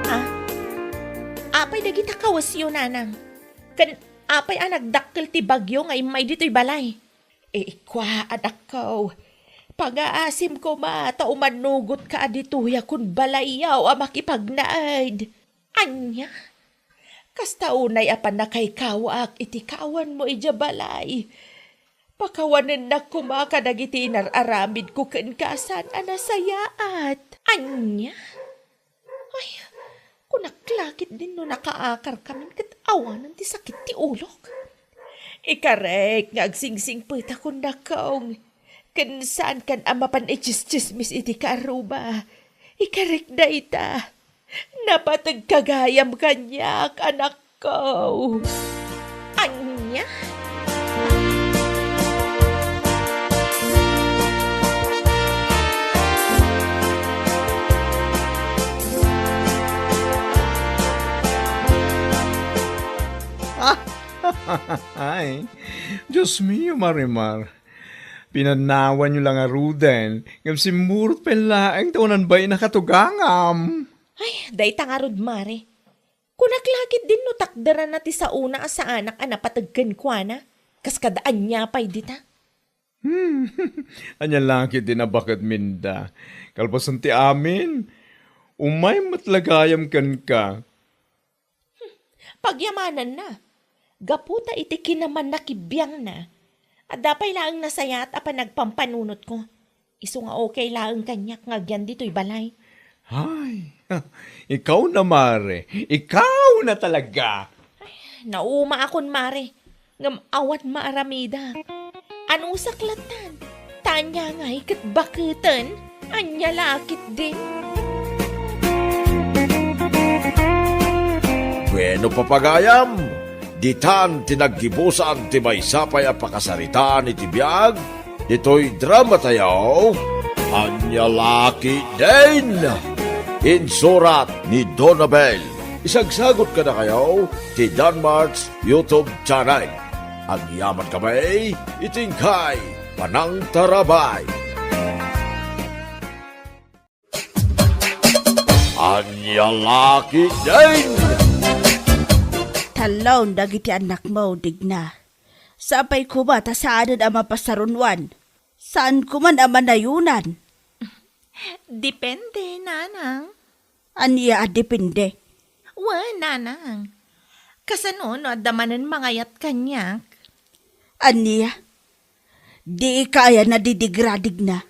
Ah, apay dagita kawesyo, nanang? Ken apay a nagdakkel ti bagyo nga immay ditoy balay? Ikua, anakko, pangaasim koma ta umanugotka a ditoy a kun balayyo a makipagnaed. Ania? Kasta unay a pannakaykawak iti kawanmo idiay balay. Pakawanennak koma kadagiti inar-aramidko kenka a saan a nasayaat. Ania? Ay, kunak la ketdin no nakaakarkamin ket awanen ti sakit ti ulok. Ikarek nga agsingsingpet a kunak, Kong. Ken saankan a mapan itsistsismis iti kaarruba. Ikarek dayta. Napateg ka gayam kaniak, anakko. Ania? Ay, Dios mio, Marimar. Pinanawanyo la ngaruden, ngem simmurot pay laeng ta unan bain a katugangam. Ay, dayta ngarud, mare. Kunak la ketdin no takderanna ti saona a saanak a napateg kenkuana. Kas kada ania pay dita? Hmm, ania la ketdin a baket, Minda? Kalpasan ti amin, umay met la gayam kenka. Pagyamananna. Gapu ta iti kinamannakibiangna, adda pay laeng nasayaat a panagpampanunotko. Isu nga okay laeng kaniak nga agyan ditoy balay. Ay, ikaw na, mare. Ikaw na talaga. Ay, naumaakon, mare. Ngem awan maaramidak. Anusak lattan. Ta ania ngay ket baketen? Ania la ketdin? Bueno, papagayam, ditan ti naggibusan ti maysa pay a pakasaritaan iti biag ditoy dramatayo, Ania la ketdin? Insurat ni Donabel. Isagsagut kadakayo ti Danmart's YouTube channel. Agyamankami iti inkay panangtarabay. Ania la ketdin? Tallo dagiti annakmo, Digna. Sapay koma ta saanen a mapasarunoan. Saanko man a manayonan. Depende, nanang. Ania a depende? Wen, nanang. Kasano no adda manen mangayat kaniak? Ania? Dika aya nadidigradigna?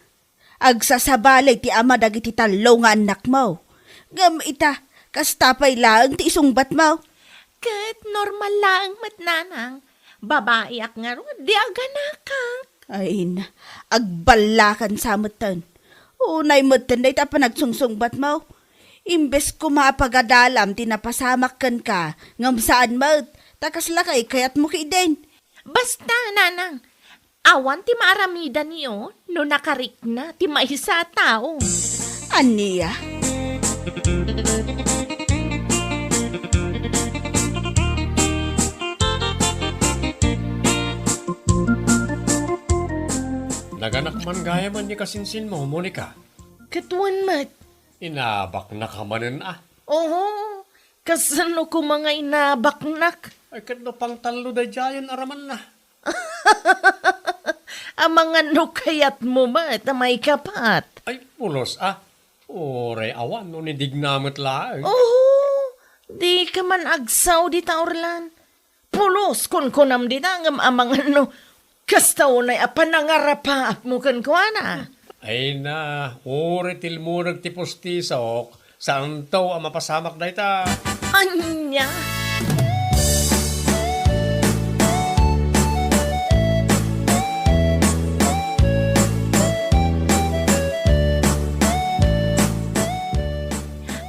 Agsasabali ti ama dagiti tallo nga annakmo. Ngem ita, kasta pay laeng ti isungbatmo. Ket normal laeng met, nanang. Babaiak ngarud, di aganakak. Ay na, agballakan sa metten. Unay metten dayta a panagsungsungbatmo. Imbes koma a pagadalam ti napasamak kenka, ngem saan met, ta kasla kaykayatmo ketdin. Basta, nanang, awan ti maaramidanyo no nakarikna ti maysa a tao. Ania? Naganak man gayamen ni kasinsinmo, Monica. Ket wen met. Inabaknak a manen a. Oho, kasano koma nga inabaknak? Ay, ket no pangtallo daydiayen a ramanna. Amangan no kayatmo met a maikapat. Ay, pulos a. Uray awan no ni Digna met laeng. Oho, dika man agsao dita, Orlan. Pulos, kunkunam dita ngem amangan no kasta unay a panangarapaapmo kenkuana. Ay na, uray tilmureg ti pustisok, saanto a mapasamak dayta. Ania?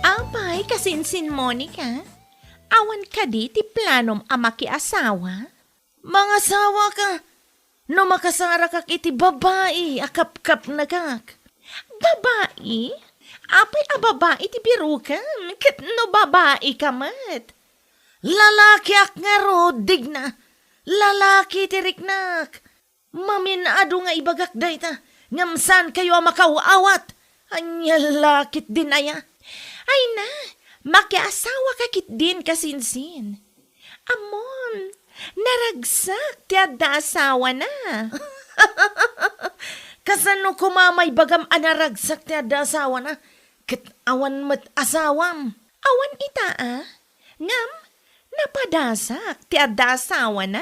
Apay, kasinsin Monica? Awan kadi ti planom a makiasawa? Mangasawaka no makasarakak iti babai a kapkapnekak. Babai? Apay a babai ti birokem? Ket no babaika met? Lalakiak ngarud, Digna. Lalaki ti riknak. Mamin-adu nga ibagak dayta, ngem saankayo a makaw-awat. Ania la ketdin aya? Ay na, makiasawaka ketdin, kasinsin. Ammom, naragsak ti adda asawana. Kasano koma maibagam a naragsak ti adda asawana? Ket awan met asawam. Awan ita a? Ngem napadasak ti adda asawana.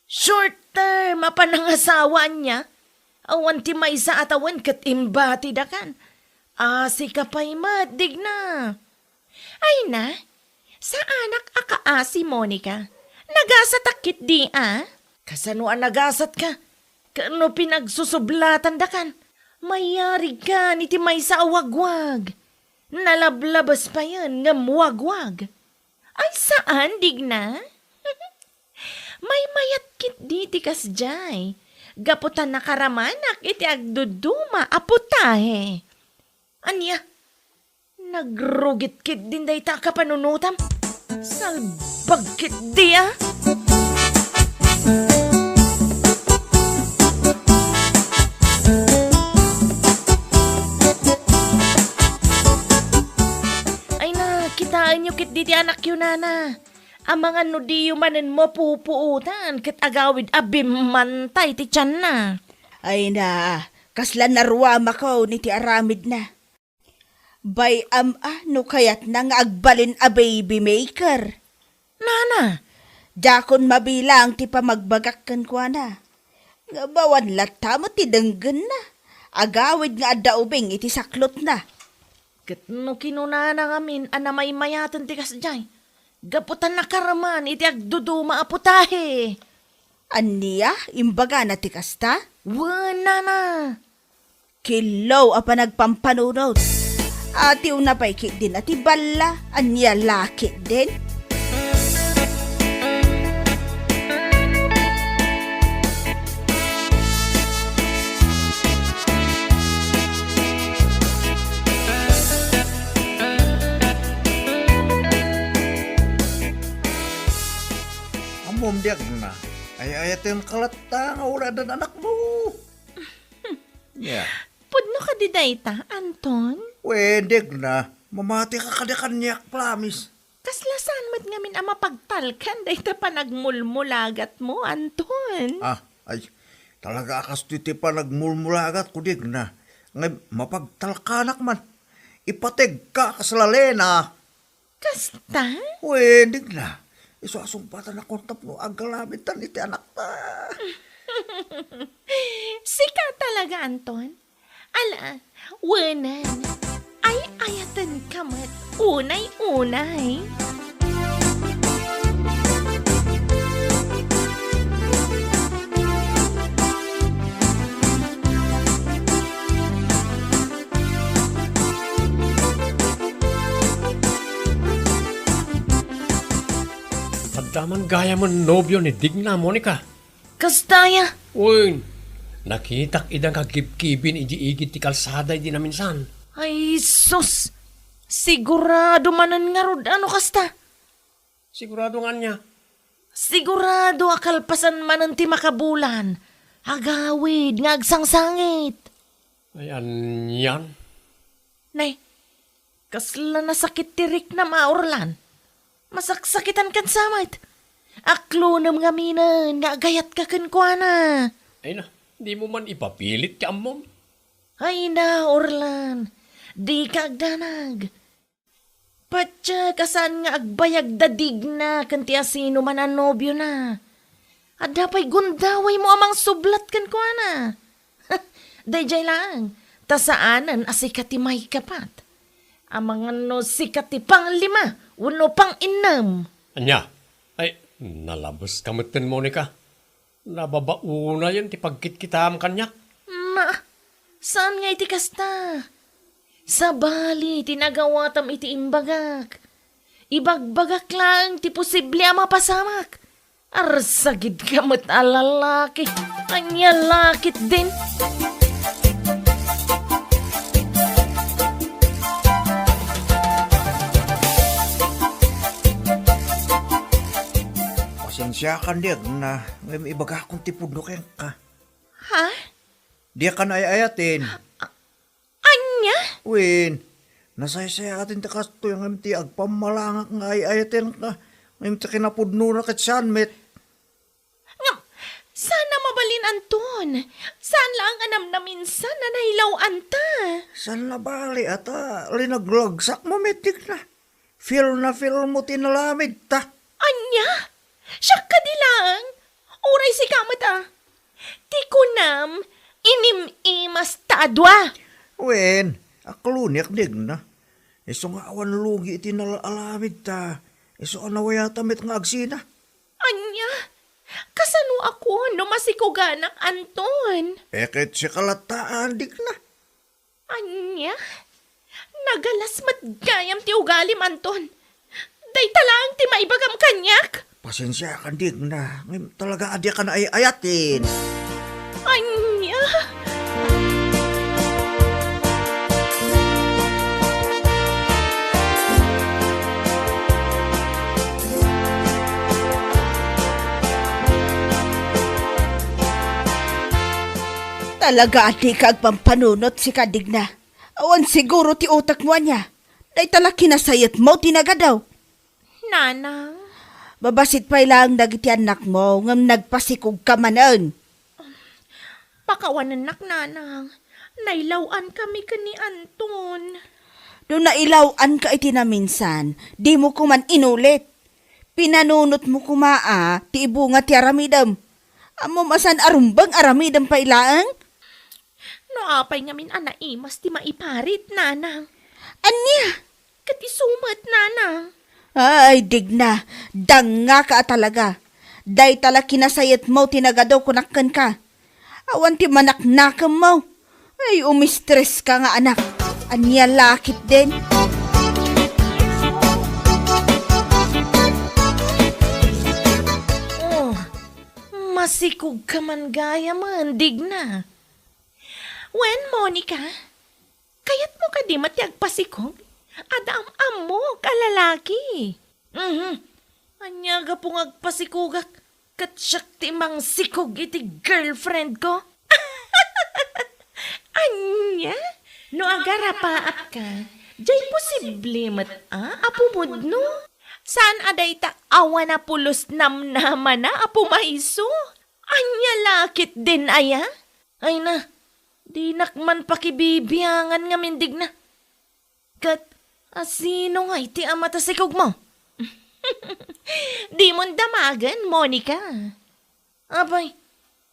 Short term a panangasawa ania? Awan ti maysa a tawen ket imbatidakan. Asika pay met, Digna. Ay na, saanak a kaasi, Monica. Nagasatak ketdi a? Kasano a nagasatka? Ket no pinagsusublatandakan, mayarigkan iti maysa a wagwag. Nalablabes payen ngem wagwag. Ay, saan, Digna? Maymayat ketdi ti kasdiay. Gapu ta nakaramanak iti agduduma a putahe. Ania? Nagrugit ketdin dayta a kapanunotam? Salbag ketdi a? Ay na, kitaenyo ketdi ti anakyo, nana. Amangan no diyo manen mapupuotan ket agawid a bimmantay ti tianna. Ay na, kasla naruamako iti aramidna. Bay-am a no kayatna nga agbalin a baby maker. Nana! Diakon mabilang ti pamagbagak kenkuana. Nga bawan latta met ti denggenna. Agawid nga adda ubing iti saklotna. Ket no kinunana ngamin a namaymayaten ti kasdiay, gapu ta nakaraman iti agduduma a putahe. Ania? Imbagana ti kasta? Wen, nana. Killo a panagpampanunot. Atiwna pay ketdin a ti balla. Ania la ketdin? Ammom, Digna, ay-ayatenka latta nga uray addan anakmo. Nia? Pudno kadi dayta, Anton? Wen, Digna, mamatika kadi kaniak, promise. Kasla saan met ngamin a mapagtalkan dayta panagmulmulagatmo, Anton? Ah, ay, talaga a kastoy ti panagmulmulagatko, Digna. Ngem mapagtalkanak man. Ipategka kas lalena. Kasta? Wen, Digna. Isu a sungbatanakon tapno aggalamidtan iti anakta. Sika talaga, Anton? Ala, wenen. Ay-ayatenka met unay-unay. Adda man gayamen nobio ni Digna, Monica. Kasta aya? Wen, nakitak ida nga gibgibin idiay igid ti kalsada idi naminsan. Ay, sus! Sigurado manen ngarud a no kasta. Sigurado nga ania? Sigurado a kalpasan manen ti makabulan. Agawid nga agsangsangit. Ay, anian? Nay, kasla nasakit ti riknam a, Orlan. Masaksakitan kensa met. Aklonem ngaminen nga agayatka kenkuana. Ay na, dimo man ipapilit ti ammom. Ay na, Orlan. Dika agdanag. Patiek a saan nga agbayag da Digna ken ti asinoman a nobiona. Adda pay gundawaymo a mangsublat kenkuana. Daydiay laeng, ta saanen a sika ti maikapat. Amangan no sika ti panglima wenno panginnem. Ania? Ay, nalabeska metten, Monica. Nababaonayen ti pagkitkitam kaniak. Na, saan nga iti kasta? Sabali ti nagawatam iti imbagak. Ibagbagak laeng ti posible a mapasamak. Arsagidka met a lalaki. Ania la ketdin? Pasensiakan, Digna, ngem ibagakon ti pudno kenka. Ha? Diak ay-ayaten. Ania? Wen, nasaysayaten ti kastoy ngem ti agpammalangak nga ay-ayatenka, ngem ti kinapudnona ket saan met. Ngem, saan a mabalin, Anton. Saan laeng a namnaminsan a nailawanta. Saan nabali a ta linaglagsak mo met, Digna. Feel na feel mo ti nalamidta. Ania? Siak kadi laeng? Uray sika met a. Ti kunam, inim-imas ta a dua. Wen, akloniak, Digna. Isu nga awan lugi iti nalalamidta, isu a nawayata met nga agsina. Ania? Kasano a kuan no masikuganak, Anton? E ket sika latta, Digna. Ania? Nagalas met gayam ti ugalim, Anton. Dayta laeng ti maibagam kaniak. Pasensiakan, Digna. Ngem talaga a diak ay-ayaten. Ania? Talaga a dika agpampanunot, sika, Digna. Awan siguro ti utekmo ania. Dayta la kinasayetmo ti nagadu. Nanang. Babasit pay laeng dagiti annakmo, ngem nagpasikogka manen. Pakawanennak, Nanang. Nailaw-ankami ken ni Anton. No nailaw-anka iti naminsan, dimo koman inulit. Pinanunotmo koma a ti ibunga ti aramidem. Ammom a saan a rumbeng aramidem pay laeng? No apay ngamin a naimas ti maiparit, Nanang? Ania? Ket isu met, Nanang. Ay, Digna, dangngaka a talaga. Dayta la kinasayetmo ti nagadu kunak kenka. Awan ti manaknakemmo. Ay, umistreska nga anak. Ania la ketdin? Oh, masikogka man gayamen, Digna. Wen, Monica, kayatmo kadi met ti agpasikog? Adda am-ammok a lalaki. Mhm. Ania gapu nga agpasikogak? Ket siak ti mangsikog iti girlfriend ko? Ania? No agarapaapka, diay posible met a, a pumudno? Saan a dayta awan a pulos namnamana a pumayso? Ania la ketdin aya? Ay na, dinak man pakibibiangan ngamin, Digna. Ket asino ngay ti ama ta sikogmo? Dimon damagen, Monica. Apay,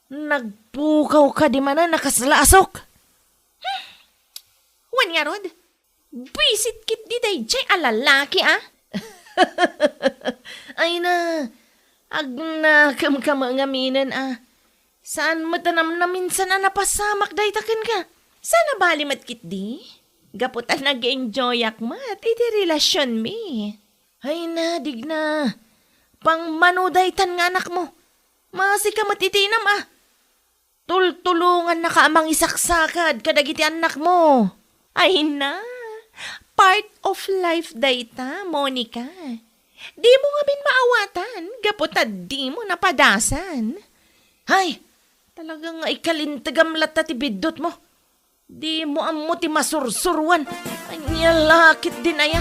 nagpukaw kadi manen a kasla a sok? Hmm. Wen ngarud, buisit ketdi daydiay a lalaki, a? Ay na, agnakemka met ngaminen a. Saan met a namnaminsan a napasamak dayta kenka? Saan a bali met ketdi? Gapu ta nag-enjoyak met iti relasionmi. Ay na, Digna. Pangmano daytan nga anakmo. Masika met iti inam a. Tultulongannaka a mangisaksakad kadagiti annakmo. Ay na, part of life dayta, Monica. Dimo ngamin maawatan gapu ta dimo napadasan. Hay, talaga nga ikalintegam latta ti biddutmo. Dimo ammo ti masursuruan. Ania la ketdin aya?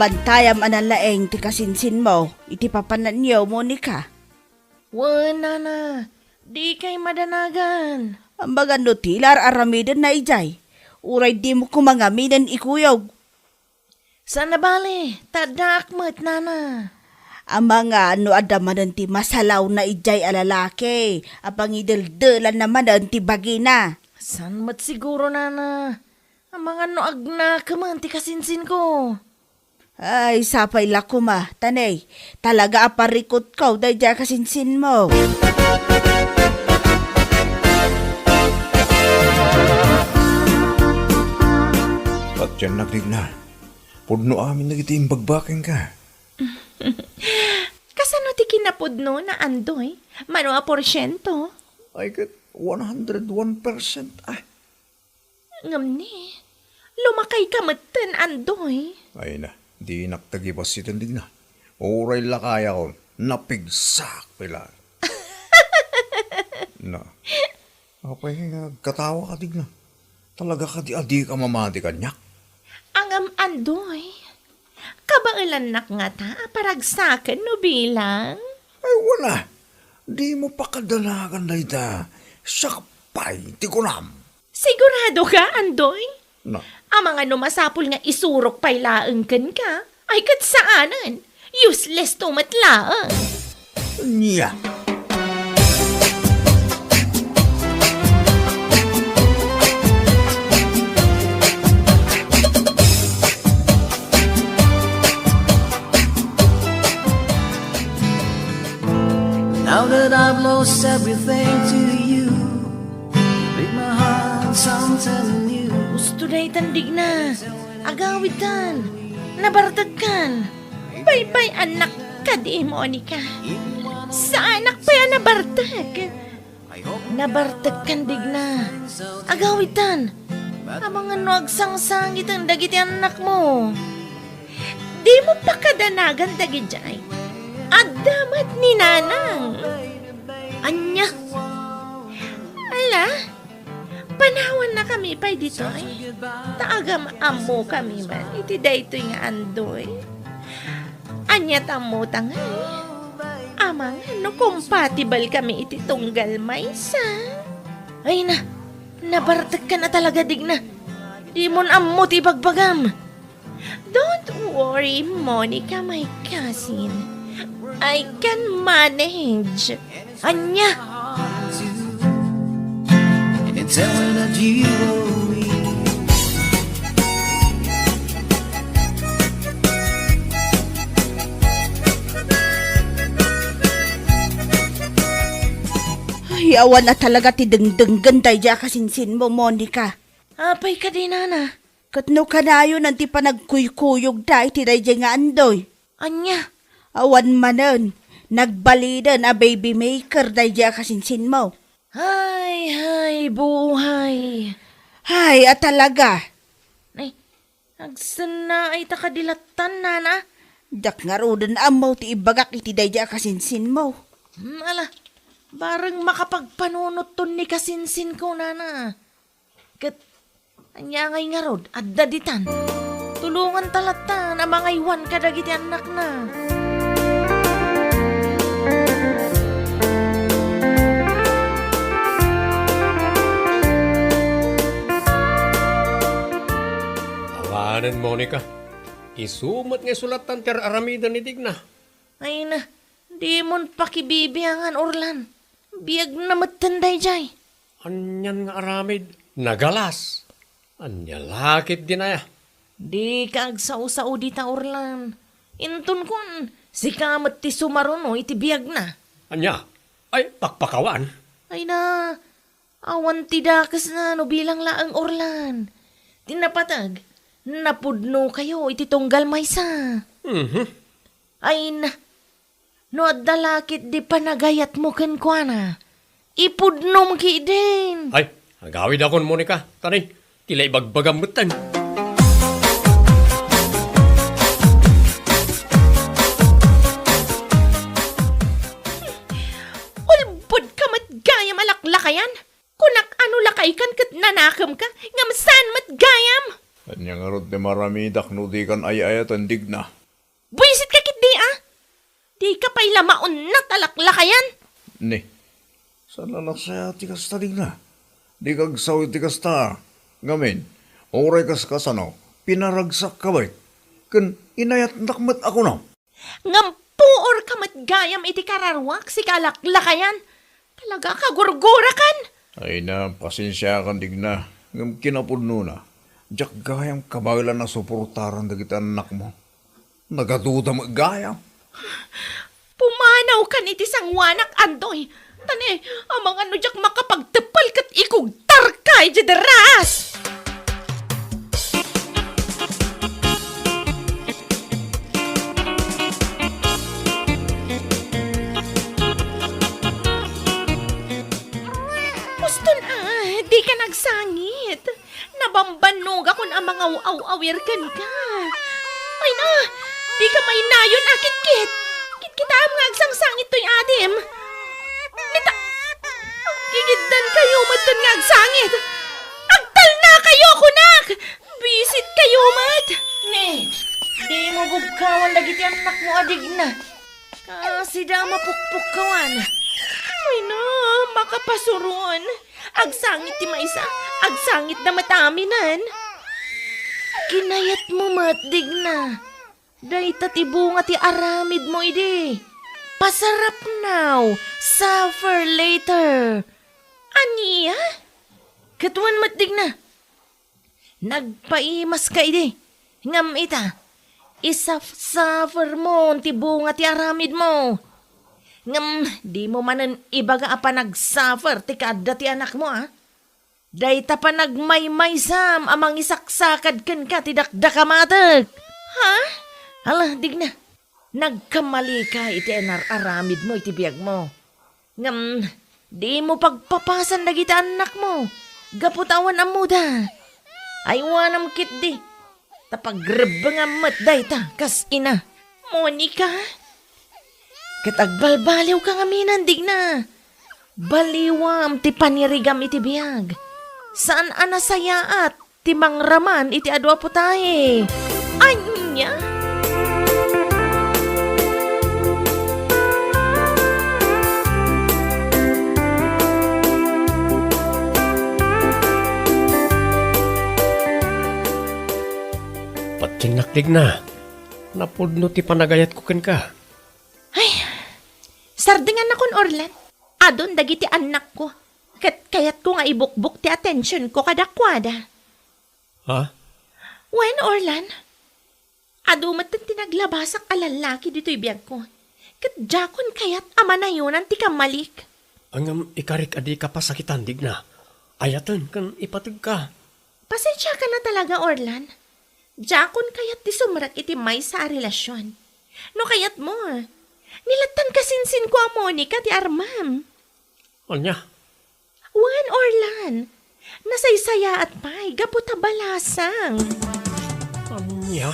Bantayam a nalaing ti kasinsinmo iti papananyo, Monica. Wen, nana, dikay madanagan. Amangan no ti la ar-aramidenna idiay, uray dimo koma ngaminen ikuyog. Saan a bale, ta addaak met, nana. Amangan no adda manen ti masalawna idiay a lalaki a pangideldelanna manen ti bagina. Saan met siguro, nana. Amangan no agnakemen ti kasinsinko. Ay, sapay la koma, ta ne, talaga a parikutko daydiay a kasinsinmo. Patiennak, Digna. Pudno amin dagiti imbagbagak kenka. Kasano ti kinapudnona, Andoy? Mano a porsiento? Ay, ket one hundred one percent, ah. Ngem ni, lumakayka metten, Andoy. Ay na, dinak ta gibassiten, Digna. Uray lakayakon, napigsak pay laeng. Na, apay nga agkatawaka, Digna? Talaga kadi a dika mamati kaniak? Ngem, Andoy, kabaelannak ngata a paragsaken no bilang? Ay, wala. Dimo pakadanagan dayta. Siak pay ti kunam. Sigurado ka, Andoy? Na. Amangan no masapul nga isurok pay laeng kenka? Ay, ket saanen. Useless to met laeng. Nia. Now that I've lost everything to you, break my heart something new. Usto daytan, Digna. Agawidtan. Nabartekkan. Baybay-annak kadi, Monica. Saanak pay a nabartek. Nabartekkan, Digna. Agawidtan. Amangan no agsangsangiten dagiti annakmo. Dimo pakadanagan dagidiay. Adda met ni Nanang. Ania? Ala, panawannakami pay ditoy. Ta agam-ammokami man iti daytoy nga Andoy. Ania ti ammota ngay? Amangan no compatible kami iti tunggal maysa. Ay na, nabartekkan a talaga, Digna. Dimon ammo ti ibagbagam. Don't worry, Monica, my cousin. I can manage. Ania? And tell her that you owe me. Ay, awan a talaga ti dengdenggen daydiay a kasinsinmo, Monica. Apay kadi, Nana? Ket no kanayonan ti panagkuykuyogda iti daydiay nga Andoy? Ania? Awan manen, nagbalinen a baby maker daydiay a kasinsinmo. Hay, hay, buhay. Hay, a talaga. Ay, agsennaay ta kadi lattan, Nana? Diak ngaruden ammo ti ibagak iti daydiay a kasinsinmo. Hmm, ala, bareng makapagpanunotton ni kasinsinko, Nana. Ket ania ngay ngarud, adda ditan? Tulonganta lattan a mangaywan kadagiti annakna. Awanen, Monica. Isu met nga isu lattan ti ar-aramiden ni Digna. Ay na, dimon pakibibiangan, Orlan. Biagna metten daydiay. Anian nga aramid? Nagalas. Ania la ketdin aya? Dika agsao-sao dita, Orlan. Intonkon, sika met ti sumaruno iti biagna. Ania? Ay, pakpakawan? Ay na, awan ti dakesna no bilang laeng, Orlan. Ti napateg, napudnokayo iti tunggal maysa. Mhm. Ay na, no adda la ketdi panagayatmo kenkuana, ipudnom ketdin. Ay, agawidakon, Monica. Tani, ti la ibagbagam metten. Ulbodka met gayam a laklakayan. Kunak a no lakaykan ket nanakemka, ngem saan met gayam. Ania ngarud ti maramidak no dikan ay-ayaten, Digna? Buisitka ketdi a! Dika pay la maunnat a laklakayan! Ni, saan la nakasaya ti kasta, Digna? Dika agsao iti kasta. Ngamin, uray kaskasano, pinaragsakka met. Ken inayatnak met a kunam. Ngem puorka met gayam iti kararuak, sika a laklakayan. Talaga a kagurgurakan! Ay na, pasensiakan, Digna. Ngem kinapudnona, diak gayam kabaelan a suportaran dagiti annakmo. Nagaduda met gayam. Pumanawkan iti sangoanak, Andoy. Ta ne, amangan no diak makapagteppel ket ikugtarka idiay deras. Puston a, dika nagsangit. Nabambannogakon a mangaw-aw-awir kenka. Ay na, dika mainayon a kitkit. Kitkitam nga agsangsangit toy adim. Nita, aggigiddankayo metten nga agsangit. Agtalnakayo, kunak! Bisitkayo met! Ne, dimo bugkawan dagiti annakmo a digna. Kasida a mapukpukkawan. Ay na, makapasuron. Agsangit ti maysa, agsangitda met aminen. Kinayatmo met, digna. Dayta ti bunga ti aramidmo idi. Pasarap now, suffer later. Ania? Ket wen met, digna. Nagpaimaska idi. Ngem ita, isaf-suffermon ti bunga ti aramidmo. Ngem dimo manen ibaga a panagsuffer ti kaadda ti anakmo, a? Dayta panagmaymaysam a mangisaksakad kenka ti dakdakamatek. Ha? Ala, digna. Nagkamalika iti inar-aramidmo iti biagmo. Ngem dimo pagpapasan dagiti annakmo gapu ta awan ammoda. Aywanam ketdi, ta pagrebbengam met dayta kas ina. Monica? Ket agbalbaliwka ngamin, digna. Baliwam ti panirigam iti biag. Saan a nasayaat ti mangraman iti adu a putahe. Ania? Patiennak, digna. Napudno ti panagayatko kenka. Ay, sardengannakon, Orlan. Adun dagiti annakko. Ket kayatko nga ibukbok ti atensionko kadakuada. Ha? Wen, Orlan. Adu met ti naglabasak a lallaki ditoy biagko. Ket diakon kayat a manayonan ti kammalik. Ngem ikarik a dika pasakitan, digna. Ayaten ken ipategka. Pasensiakan a talaga, Orlan. Diakon kayat ti sumrek iti maysa a relasion. No kayatmo, nilattan kasinsinko a Monica ti armam. Ania? Wen, Orlan. Nasaysayaat pay gapu ta balasang. Ania?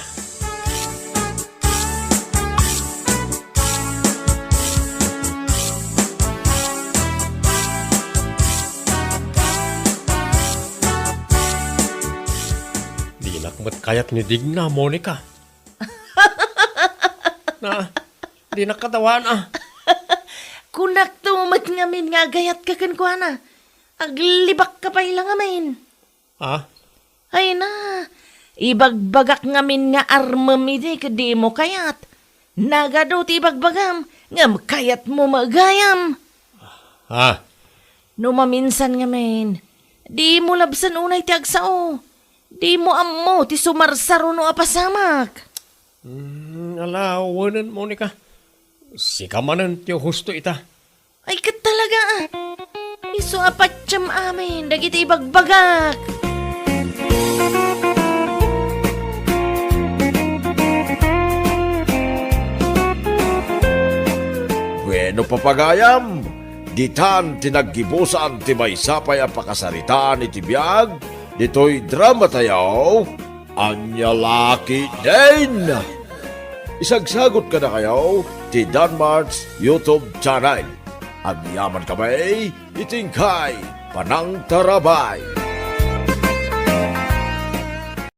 Dinak met kayat ni Digna, Monica. Na, dinak katawana. Kunakto met ngamin nga agayatka kenkuana. Aglibakka pay la ngamin. Ha? Ay na, ibagbagak ngamin nga armem idi ket dimo kayat. Nagadu ti ibagbagam, ngem kayatmo met gayam. Ha? No maminsan ngamin, dimo labsen unay ti agsao. Dimo ammo ti sumarsaruno a pasamak. Hmm, ala, wenen, Monica. Sika manen ti husto ita. Ay, ket talaga, a. Isu a patiem amin dagiti ibagbagak. Bueno, papagayam, ditan ti naggibusan ti maysa pay a pakasaritaan iti biag ditoy dramatayo, Ania La Ketdin. Isagsagot kadakayo ti Danmart's YouTube channel. Agyamankami iti inkay panangtarabay.